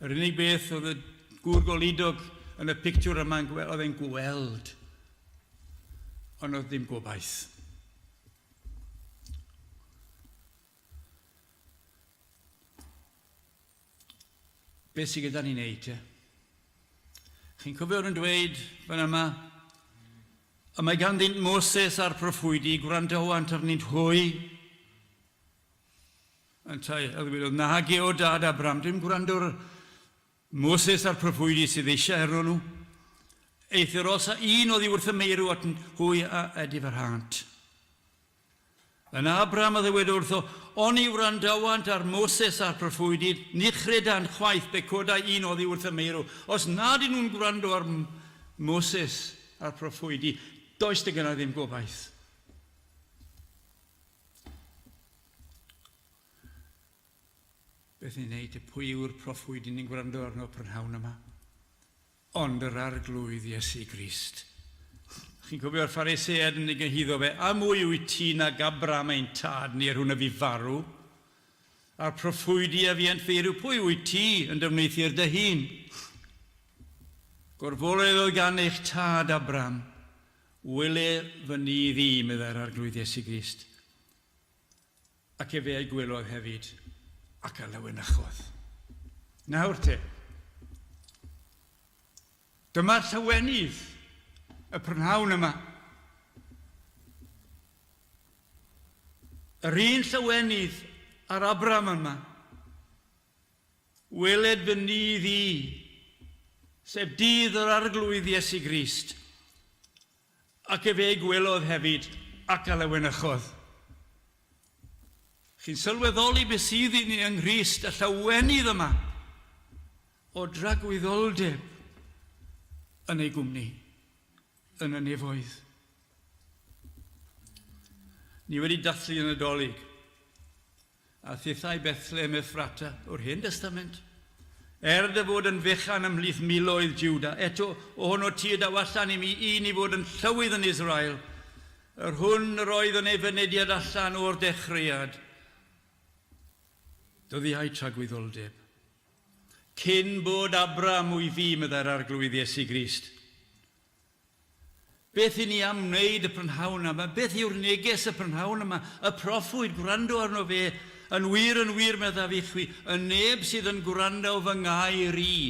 A: Yr unig beth oedd y gŵr goludog yn y pictiwr yma'n gweld, oedd e'n gweld, ond oedd dim gobaith. Beth sydd gyda ni'n neud te? Chi'n cofio nhw'n dweud fan yma, y mae ganddynt Moses a'r proffwydi, gwrandawant arnynt hwy. Yntau a ddywedodd, nage o dad Abraham, dim gwrando'r Moses a'r proffwydi sydd eisiau arno nhw. Eithr os a un oddi wrth y meirw at hwy a edifarhânt. Yna Abraham a ddywedodd wrtho, Oni wrandawant ar Moses a'r proffwydi, ni chredant chwaith pe codai un oddi wrth y meirw. Os nad ŷn nhw'n gwrando ar Moses a'r proffwydi, does dy gynna ddim gobaith. Beth ni'n neud, pwy yw'r proffwydi ni'n gwrando arno prynhawn yma? Ond yr Arglwydd Iesu Grist. Chi'n cofio'r Phariseaid yn ei gyhuddo fe, a mwy wyt ti nag Abraham ein tad, ni yr hwn a fu farw? A'r proffwydi a fuant feirw, pwy wyt ti yn dy wneuthur dy hun? Gorfoledd oedd gan eich tad Abraham, wele fy nydd i, meddai'r Arglwydd Iesu Grist. Ac efe a'i gwelodd hefyd, ac a lawenychodd. Nawr te, dyma'r llawenydd y prynhawn yma. Yr un llawenydd ar Abraham yma. Weled fy nydd i, sef dydd yr Arglwydd Iesu Grist. Ac efe ei gwelodd hefyd, ac a lawenychodd. Chi'n sylweddoli beth sydd i ni yng Nghrist, y llawenydd yma o dragwyddoldeb yn ei gwmni, yn y nefoedd. Ni wedi dathlu y Nadolig. A thithau Bethlehem Ephrata o'r Hen Destament. Er dy fod yn fechan ymhlith miloedd Juda, eto ohono ti y daw allan i mi un i fod yn llywydd yn Israel, yr hwn yr oedd yn ei fynediad allan o'r dechreuad. Dyddiau tragwyddoldeb. Cyn bod Abraham wyf fi, meddai'r Arglwydd Iesu Grist. Beth i ni am wneud y prynhawn yma? Beth yw'r neges y prynhawn yma? Y proffwyd, gwrando arno fe, yn wir, yn wir, meddaf i chwi, y neb sydd yn gwrando fy ngair i,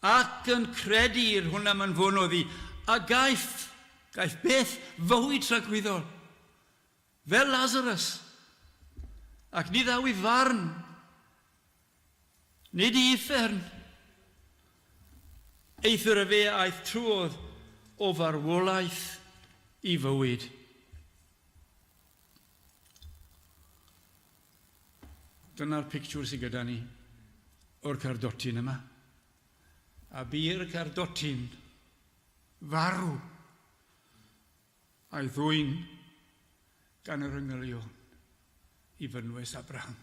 A: ac yn credu i'r hwn am anfonodd i, a gaiff, gaiff beth? Fywyd tragwyddol. Fel Lazarus. Ac ni ddaw i farn, Nid i uffern. Eithr efe a aeth trwodd o farwolaeth i fywyd. Dyna'r pictiwr sydd gyda ni o'r cardotyn yma. A bu'r cardotyn farw a'i ddwyn gan yr angylion i fynwes Abraham.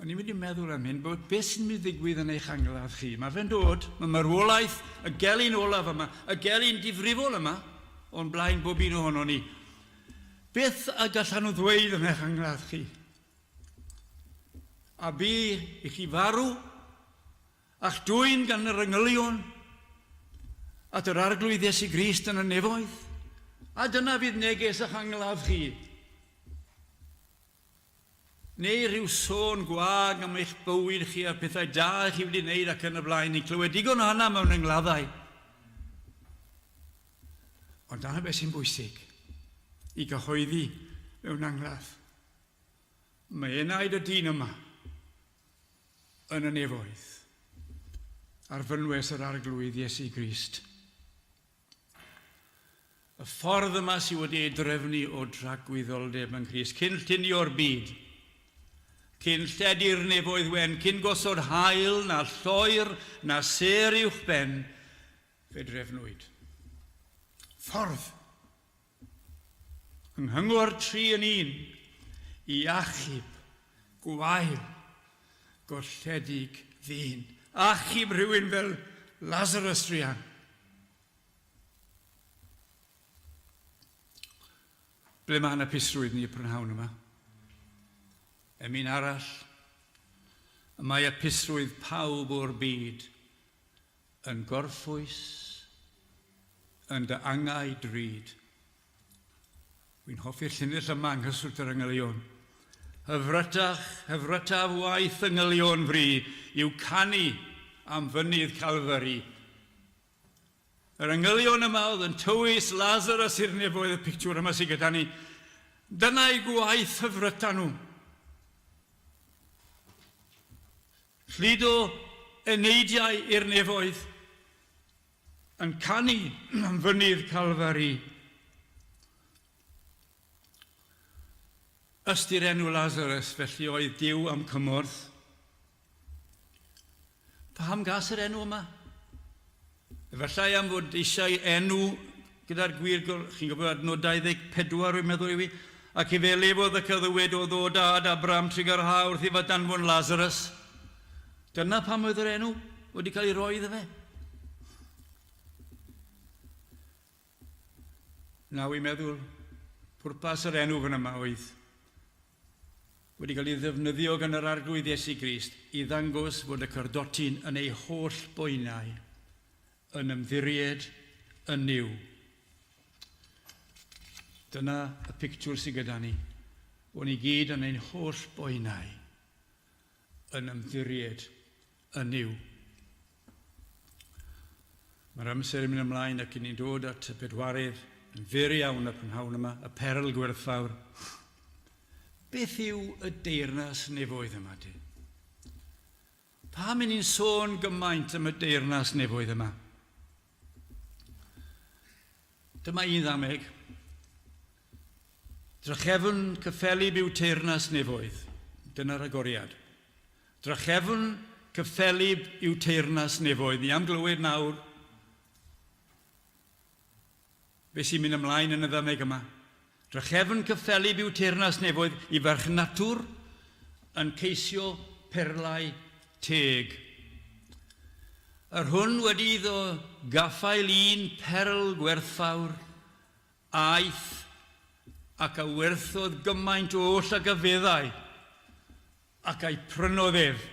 A: O'n i'n mynd i meddwl am hyn, bod beth sy'n mynd i ddigwydd yn eich angladd chi. Mae fe'n dod, mae marwolaeth, y gelyn olaf yma, y gelyn difrifol yma, o'n blaen bob un ohono ni. Beth y gallan nhw ddweud yn eich angladd chi? A bu i chi farw A'ch dwyn gan yr angylion at yr Arglwydd Iesu Grist yn y nefoedd, a dyna fydd neges a'ch angladd chi. Neu rhyw sôn gwag am eich bywyd chi a'r pethau da chi wedi wneud ac yn y blaen. Ni'n clywed digon o hynna mewn angladdau. Ond dyna beth sy'n bwysig i gyhoeddi mewn angladd. Mae enaid y dyn yma yn y nefoedd, ar fynwes yr Arglwydd Iesu Grist. Y ffordd yma sydd wedi ei drefnu o dragwyddoldeb yng Nghrist, cyn llunio'r byd, cyn lledu'r nefoedd wen, cyn gosod haul na lloer na sêr uwch ben, fe drefnwyd. Ffordd. Yng nghyngor tri yn un, i achub gwael golledig ddyn. Achub rhywun fel Lazarus druan. Ble mae yna pisrwydd ni y prynhawn yma? Emyn arall, y mae apisrwydd pawb o'r byd yn gorffwys yn dy angau drud. Wy'n hoffi'r llinell yma yng nghyswllt yr angylion. Hyfrytach, hyfrytaf waith angylion fri yw canu am fynydd Calfari. Yr angylion yma oedd yn tywys Lazarus i'r nefoedd, y pictiwr yma sydd gyda ni. Dyna eu gwaith hyfryta nhw. Cludo eneidiau i'r nefoedd, yn canu am fynydd Calfari. Ystyr enw Lazarus felly oedd Duw am cymorth. Paham gas yr enw yma? Efallai am fod eisiau enw gyda'r gwir, chi'n gwybod adnod 24 rwy'n meddwl yw i, ac i fe lefodd ac a ddywedodd o dad Abraham trugarha wrth iddo danfon Lazarus. Dyna pam oedd yr enw wedi cael ei roi iddo fe. Na, wy'n meddwl, pwrpas yr enw fan yma oedd wedi cael ei ddefnyddio gan yr Arglwydd Iesu Grist i ddangos fod y cardotyn yn ei holl boenau yn ymddiried yn Nuw. Dyna y pictiwr sydd gyda ni, bod ni gyd yn ein holl boenau yn ymddiried yn Nuw. Mae'r amser yn mynd ymlaen ac ni'n dod at y pedwaredd yn fyr iawn y prynhawn yma, y perl gwerthfawr. Beth yw y deyrnas nefoedd yma te? Pam i ni'n sôn gymaint am y deyrnas nefoedd yma? Dyma un ddameg. Drachefn cyffelyb yw teyrnas nefoedd. Dyna'r agoriad. Drachefn cyffelyb yw teyrnas nefoedd. Ni am glywed nawr beth sy'n mynd ymlaen yn y ddameg yma. Drachefn cyffelyb yw teyrnas nefoedd i farchnatwr yn ceisio perlau teg. Yr hwn wedi iddo gaffael un perl gwerthfawr, aeth ac a werthodd gymaint oll ag a feddai, ac a'i prynodd ef.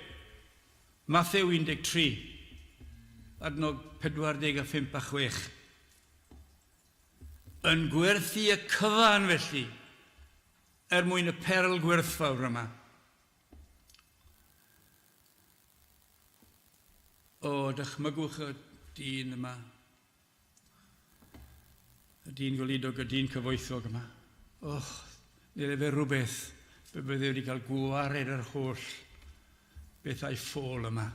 A: Mathew 13, adnod 45 a 6. Yn gwerthu y cyfan felly, er mwyn y perl gwerthfawr yma. O, dychmygwch y dyn yma. Y dyn goludog, y dyn cyfoethog yma. Och, nid efe rhywbeth pe bydde wedi cael gwared yr holl bethau ffôl yma.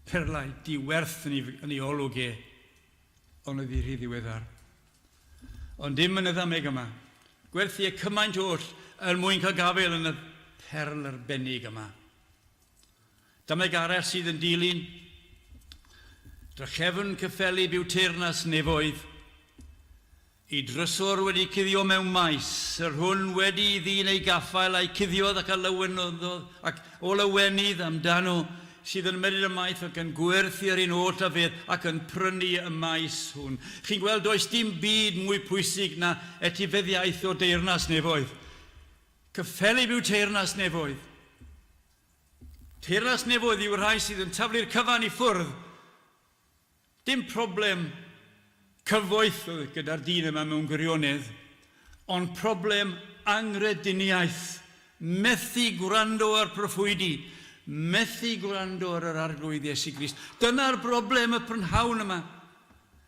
A: Perlau diwerth yn ei, yn ei olwg e, ond oedd hi rhy ddiweddar. Ond dim yn y ddameg yma. Gwerthu y cymaint oll er mwyn cael gafael yn y perl arbennig yma. Dameg arall sydd yn dilyn. Drachefn cyffelyb yw teyrnas nefoedd. I drysor wedi cuddio mewn maes, yr hwn wedi i ddyn ei gaffael a'i cuddiodd ac a lawenodd ac o lawenydd amdano, sydd yn ymyrryd ymaith ac yn gwerthu yr un oll a fedd ac yn prynu y maes hwn. Chi'n gweld, does dim byd mwy pwysig na etifeddiaeth o deyrnas nefoedd. Cyffelyb yw teyrnas nefoedd. Teyrnas nefoedd yw'r rhai sydd yn taflu'r cyfan i ffwrdd. Dim problem cyfoeth oedd gyda'r dyn yma mewn gwirionedd, ond problem anghrediniaeth, methu gwrando ar proffwydi, methu gwrando ar yr Arglwydd Iesu Grist. Dyna'r broblem y prynhawn yma,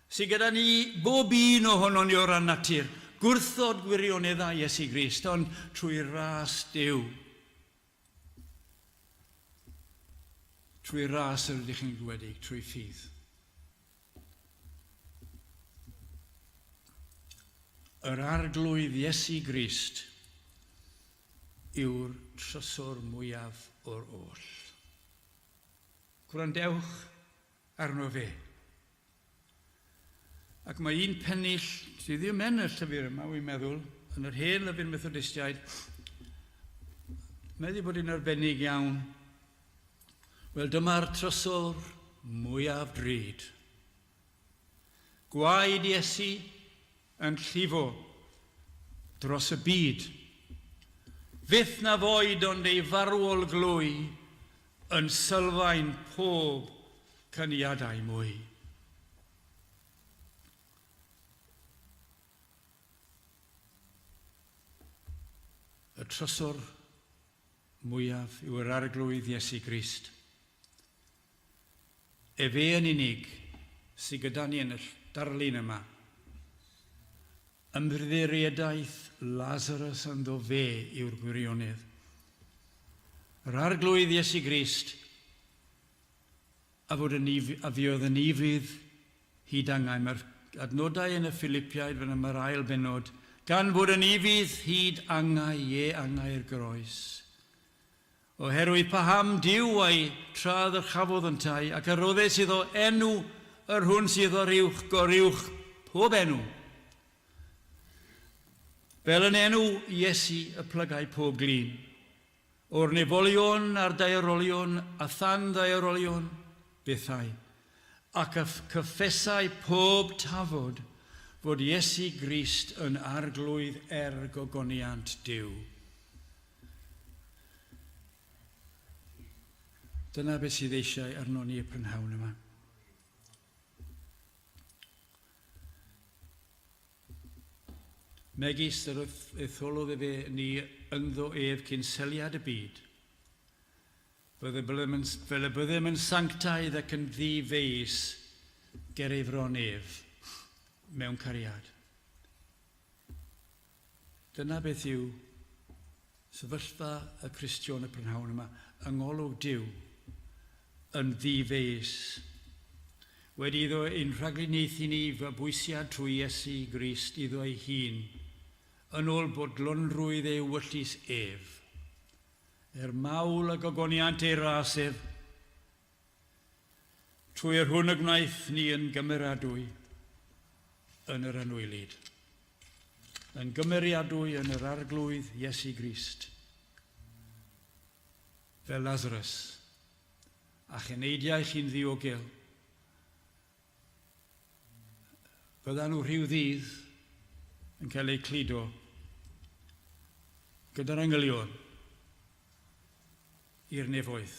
A: sydd gyda ni bob un ohonon ni o ran natur, gwrthod gwirioneddau Iesu Grist, ond trwy ras Duw. Trwy ras yr ydych chi'n glywedig, trwy ffydd. Yr Arglwydd Iesu Grist yw'r trysor mwyaf o'r oll. Gwrandewch arno fe. Ac mae un pennill sydd ddim yn y llyfr yma, wy'n meddwl, yn yr hen lyfr Methodistiaid, mae wedi bod yn arbennig iawn. Wel, dyma'r trysor mwyaf drud. Gwaed Iesu yn llifo dros y byd. Fyth na foed ond ei farwol glwy yn sylfaen pob cyniadau mwy. Y trysor mwyaf yw yr Arglwydd Iesu Grist. Efe yn unig sydd gyda ni yn y darlun yma. Ymddiriedaeth Lazarus ynddo fe yw'r gwirionedd. Yr Arglwydd Iesu Grist a fod yn a fuodd yn ufudd hyd angau. Mae'r adnodau yn y Philipiaid fan yma'r ail bennod, gan fod yn ufudd hyd angau, ie angau'r groes. Oherwydd paham Duw a'i tra ddyrchafodd yntau, ac a roddes iddo enw yr hwn sydd o'r uwch goruwch pob enw. Fel yn enw Iesu y plygai pob glin, o'r nefolion a'r daearolion a than ddaearolion bethau, ac y cyffesai pob tafod fod Iesu Grist yn Arglwydd er gogoniant Duw. Dyna beth sydd eisiau arno ni y prynhawn yma. Megis yr etholodd efe ni ynddo ef cyn seliad y byd, fel y byddem yn sanctaidd ac yn ddi-feis ger ei fron ef mewn cariad. Dyna beth yw sefyllfa y Cristion y prynhawn yma, yng ngolwg Duw, yn ddi-feis. Wedi iddo ein rhagluniaethu ni fabwysiad trwy Iesu Grist iddo ei hun, yn ôl bodlonrwydd ei ewyllys ef, er mawl a gogoniant ei ras ef, trwy yr hwn y gwnaeth ni yn gymeradwy yn yr anwylyd. Yn gymeriadwy yn yr Arglwydd Iesu Grist. Fel Lazarus, a'ch eneidiau chi'n ddiogel, byddan nhw rhyw ddydd yn cael eu cludo gyda'r angylion i'r nefoedd.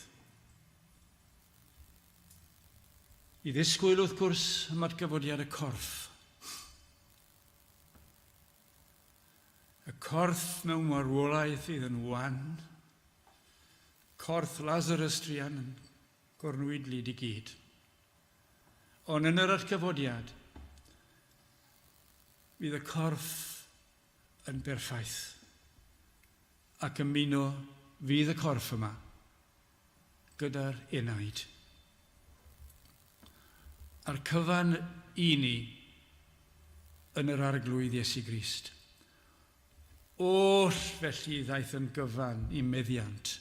A: I ddisgwyl, wrth gwrs, am atgyfodiad y corff. Y corff mewn marwolaeth fydd yn wan. Corff Lazarus druan yn gornwydlyd i gyd. Ond yn yr atgyfodiad, fydd y corff yn berffaith ac ymuno fydd y corff yma gyda'r enaid. A'r cyfan i ni yn yr Arglwydd Iesu Grist. Oll felly ddaeth yn gyfan i meddiant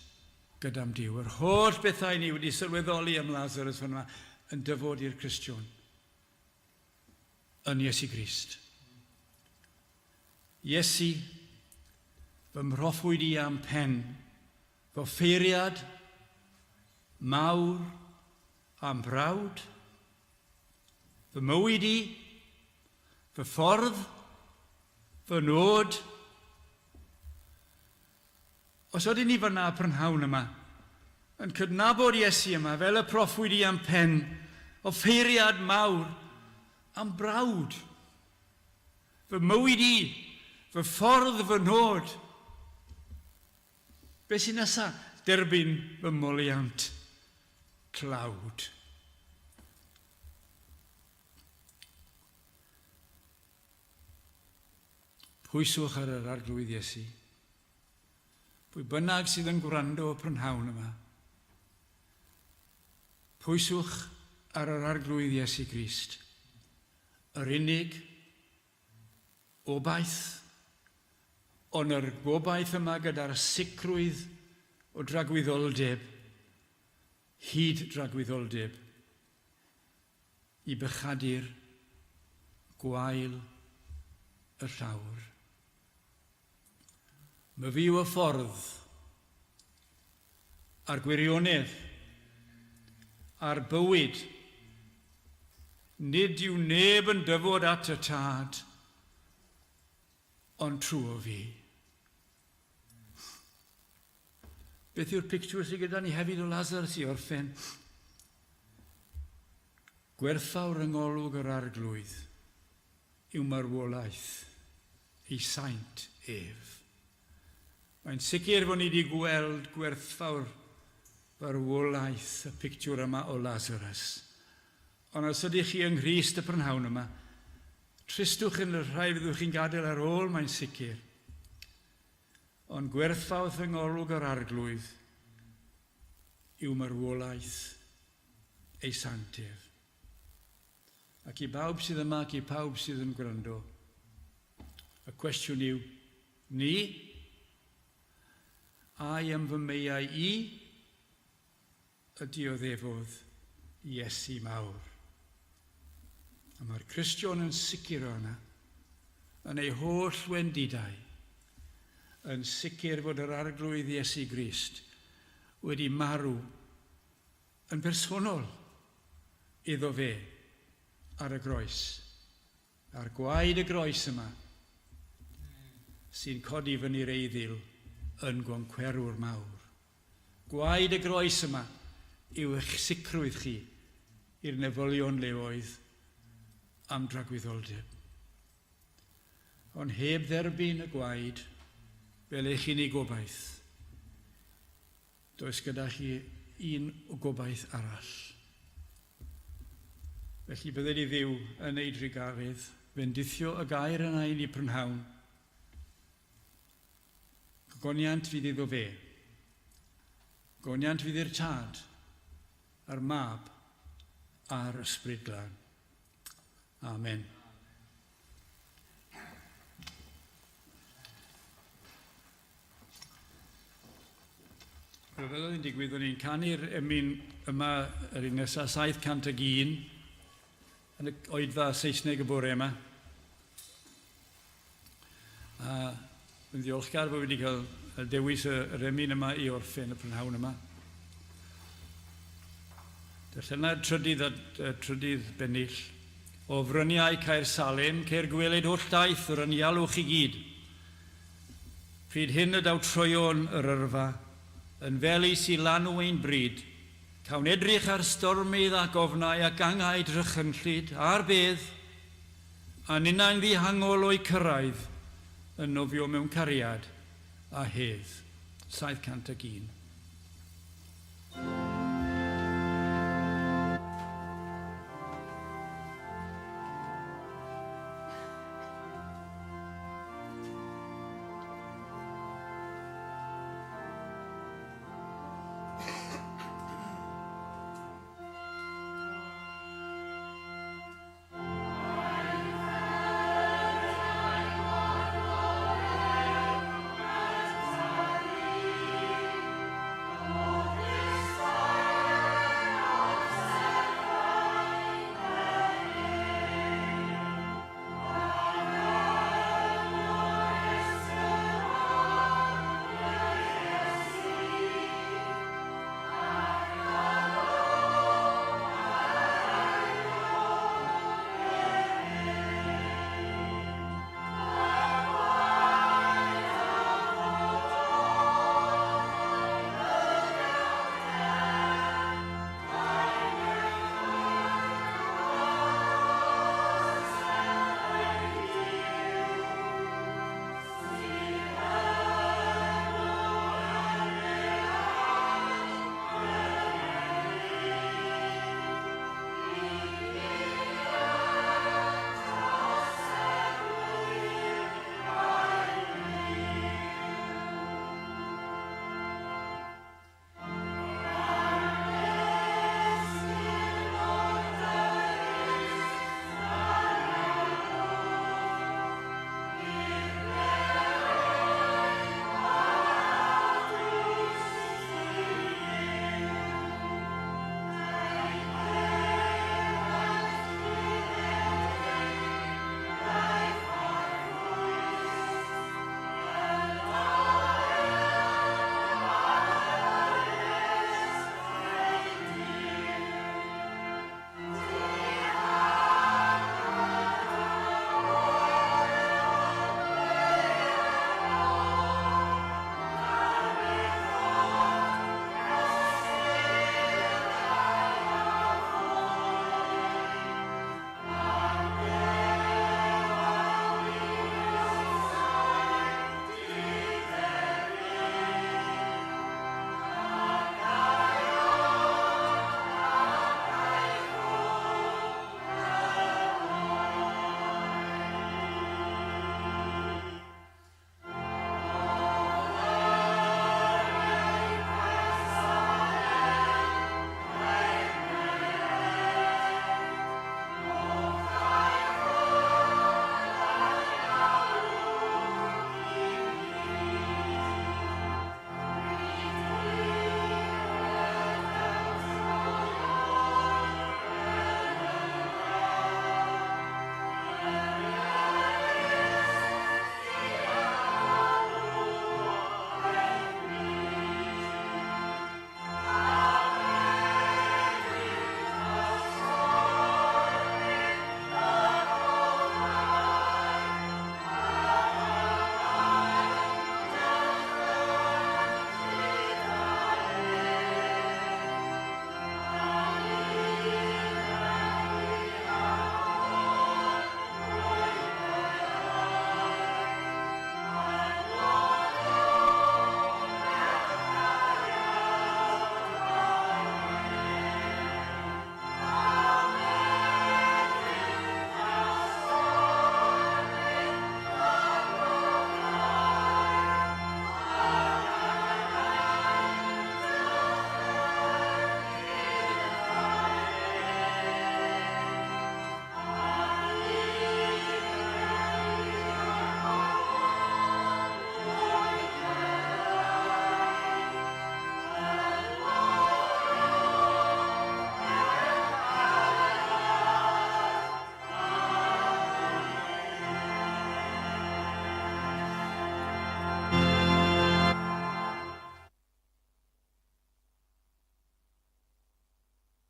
A: gyda'm Duw. Yr holl bethau ni wedi sylweddoli am Lazarus fan yma yn dyfod i'r Cristion yn Iesu Grist. Iesu, fy mhroffwyd i a'm pen, fy offeiriad mawr a'm brawd, fy mywyd i, fy ffordd, fy nod. Os ydyn ni fyna y prynhawn yma, yn cydnabod Iesu yma fel y proffwyd i a'm pen, offeiriad mawr a'm brawd, fy mywyd i, fy ffordd, fy nod, Be sy'n nesa? Derbyn fy moliant tlawd. Pwyswch ar yr Arglwydd Iesu. Pwy bynnag sydd yn gwrando y prynhawn yma, pwyswch ar yr Arglwydd Iesu Grist, yr unig Obaith, ond yr gobaith yma gyda'r sicrwydd o dragwyddoldeb, hyd dragwyddoldeb, i bechadur gwael y llawr. Myfi yw y ffordd, a'r gwirionedd, a'r bywyd. Nid yw neb yn dyfod at y Tad, ond trwy fi. Beth yw'r pictiwr sydd gyda ni hefyd o Lazarus i orffen? Gwerthfawr yng ngolwg yr arglwydd yw marwolaeth ei saint ef. Mae'n sicr fod ni wedi gweld gwerthfawr farwolaeth y pictiwr yma o Lazarus. Ond os ydych chi yng Nghrist y prynhawn yma, tristwch yn y rhai fyddwch chi'n gadael ar ôl, mae'n sicr. Ond gwerthfawr fy ngolwg yr Arglwydd yw marwolaeth ei sant ef. Ac i bawb sydd yma ac i pawb sydd yn gwrando, y cwestiwn yw, ni? Ai am fy meiau i y dioddefodd Iesu mawr. A mae'r Cristion yn sicr o yna, yn ei holl wendidau, yn sicr fod yr Arglwydd Iesu Grist wedi marw yn bersonol iddo fe ar y groes. A'r gwaed y groes yma sy'n codi fyny'r eiddil yn goncwerwr mawr. Gwaed y groes yma yw eich sicrwydd chi i'r nefolion leoedd am dragwyddoldeb. Ond heb dderbyn y gwaed fel eich unig gobaith, does gyda chi un o gobaith arall. Felly bydded i Dduw yn ei drugaredd fendithio y gair yna i ni prynhawn. Gogoniant fydd iddo fe. Gogoniant fydd i'r Tad, a'r Mab, a'r Ysbryd Glân. Amen. Wel, fel oedd yn digwydd, o'n i'n canu'r emyn yma yr un nesaf, 701, yn y oedfa Saesneg y bore yma. A yn ddiolchgar bod wedi cael dewis yr emyn yma i orffen y prynhawn yma. Darllena'r trydydd a trydydd bennill. O fryniau Caer Salem ceir gweled holl daith yr anialwch i gyd. Pryd hyn y daw troeon yr yrfa, yn felys i lanw ein bryd, cawn edrych ar stormydd ac ofnau ac angau drychynllyd, a'r bedd, a ninnau'n ddihangol o'u cyrraedd, yn nofio mewn cariad a hedd. 701.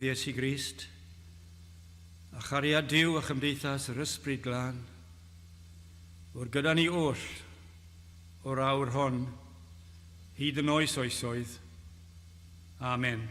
A: Iesu Grist, a chariad Duw a chymdeithas yr Ysbryd Glân, fod gyda ni oll o'r awr hon, hyd yn oes oesoedd. Amen.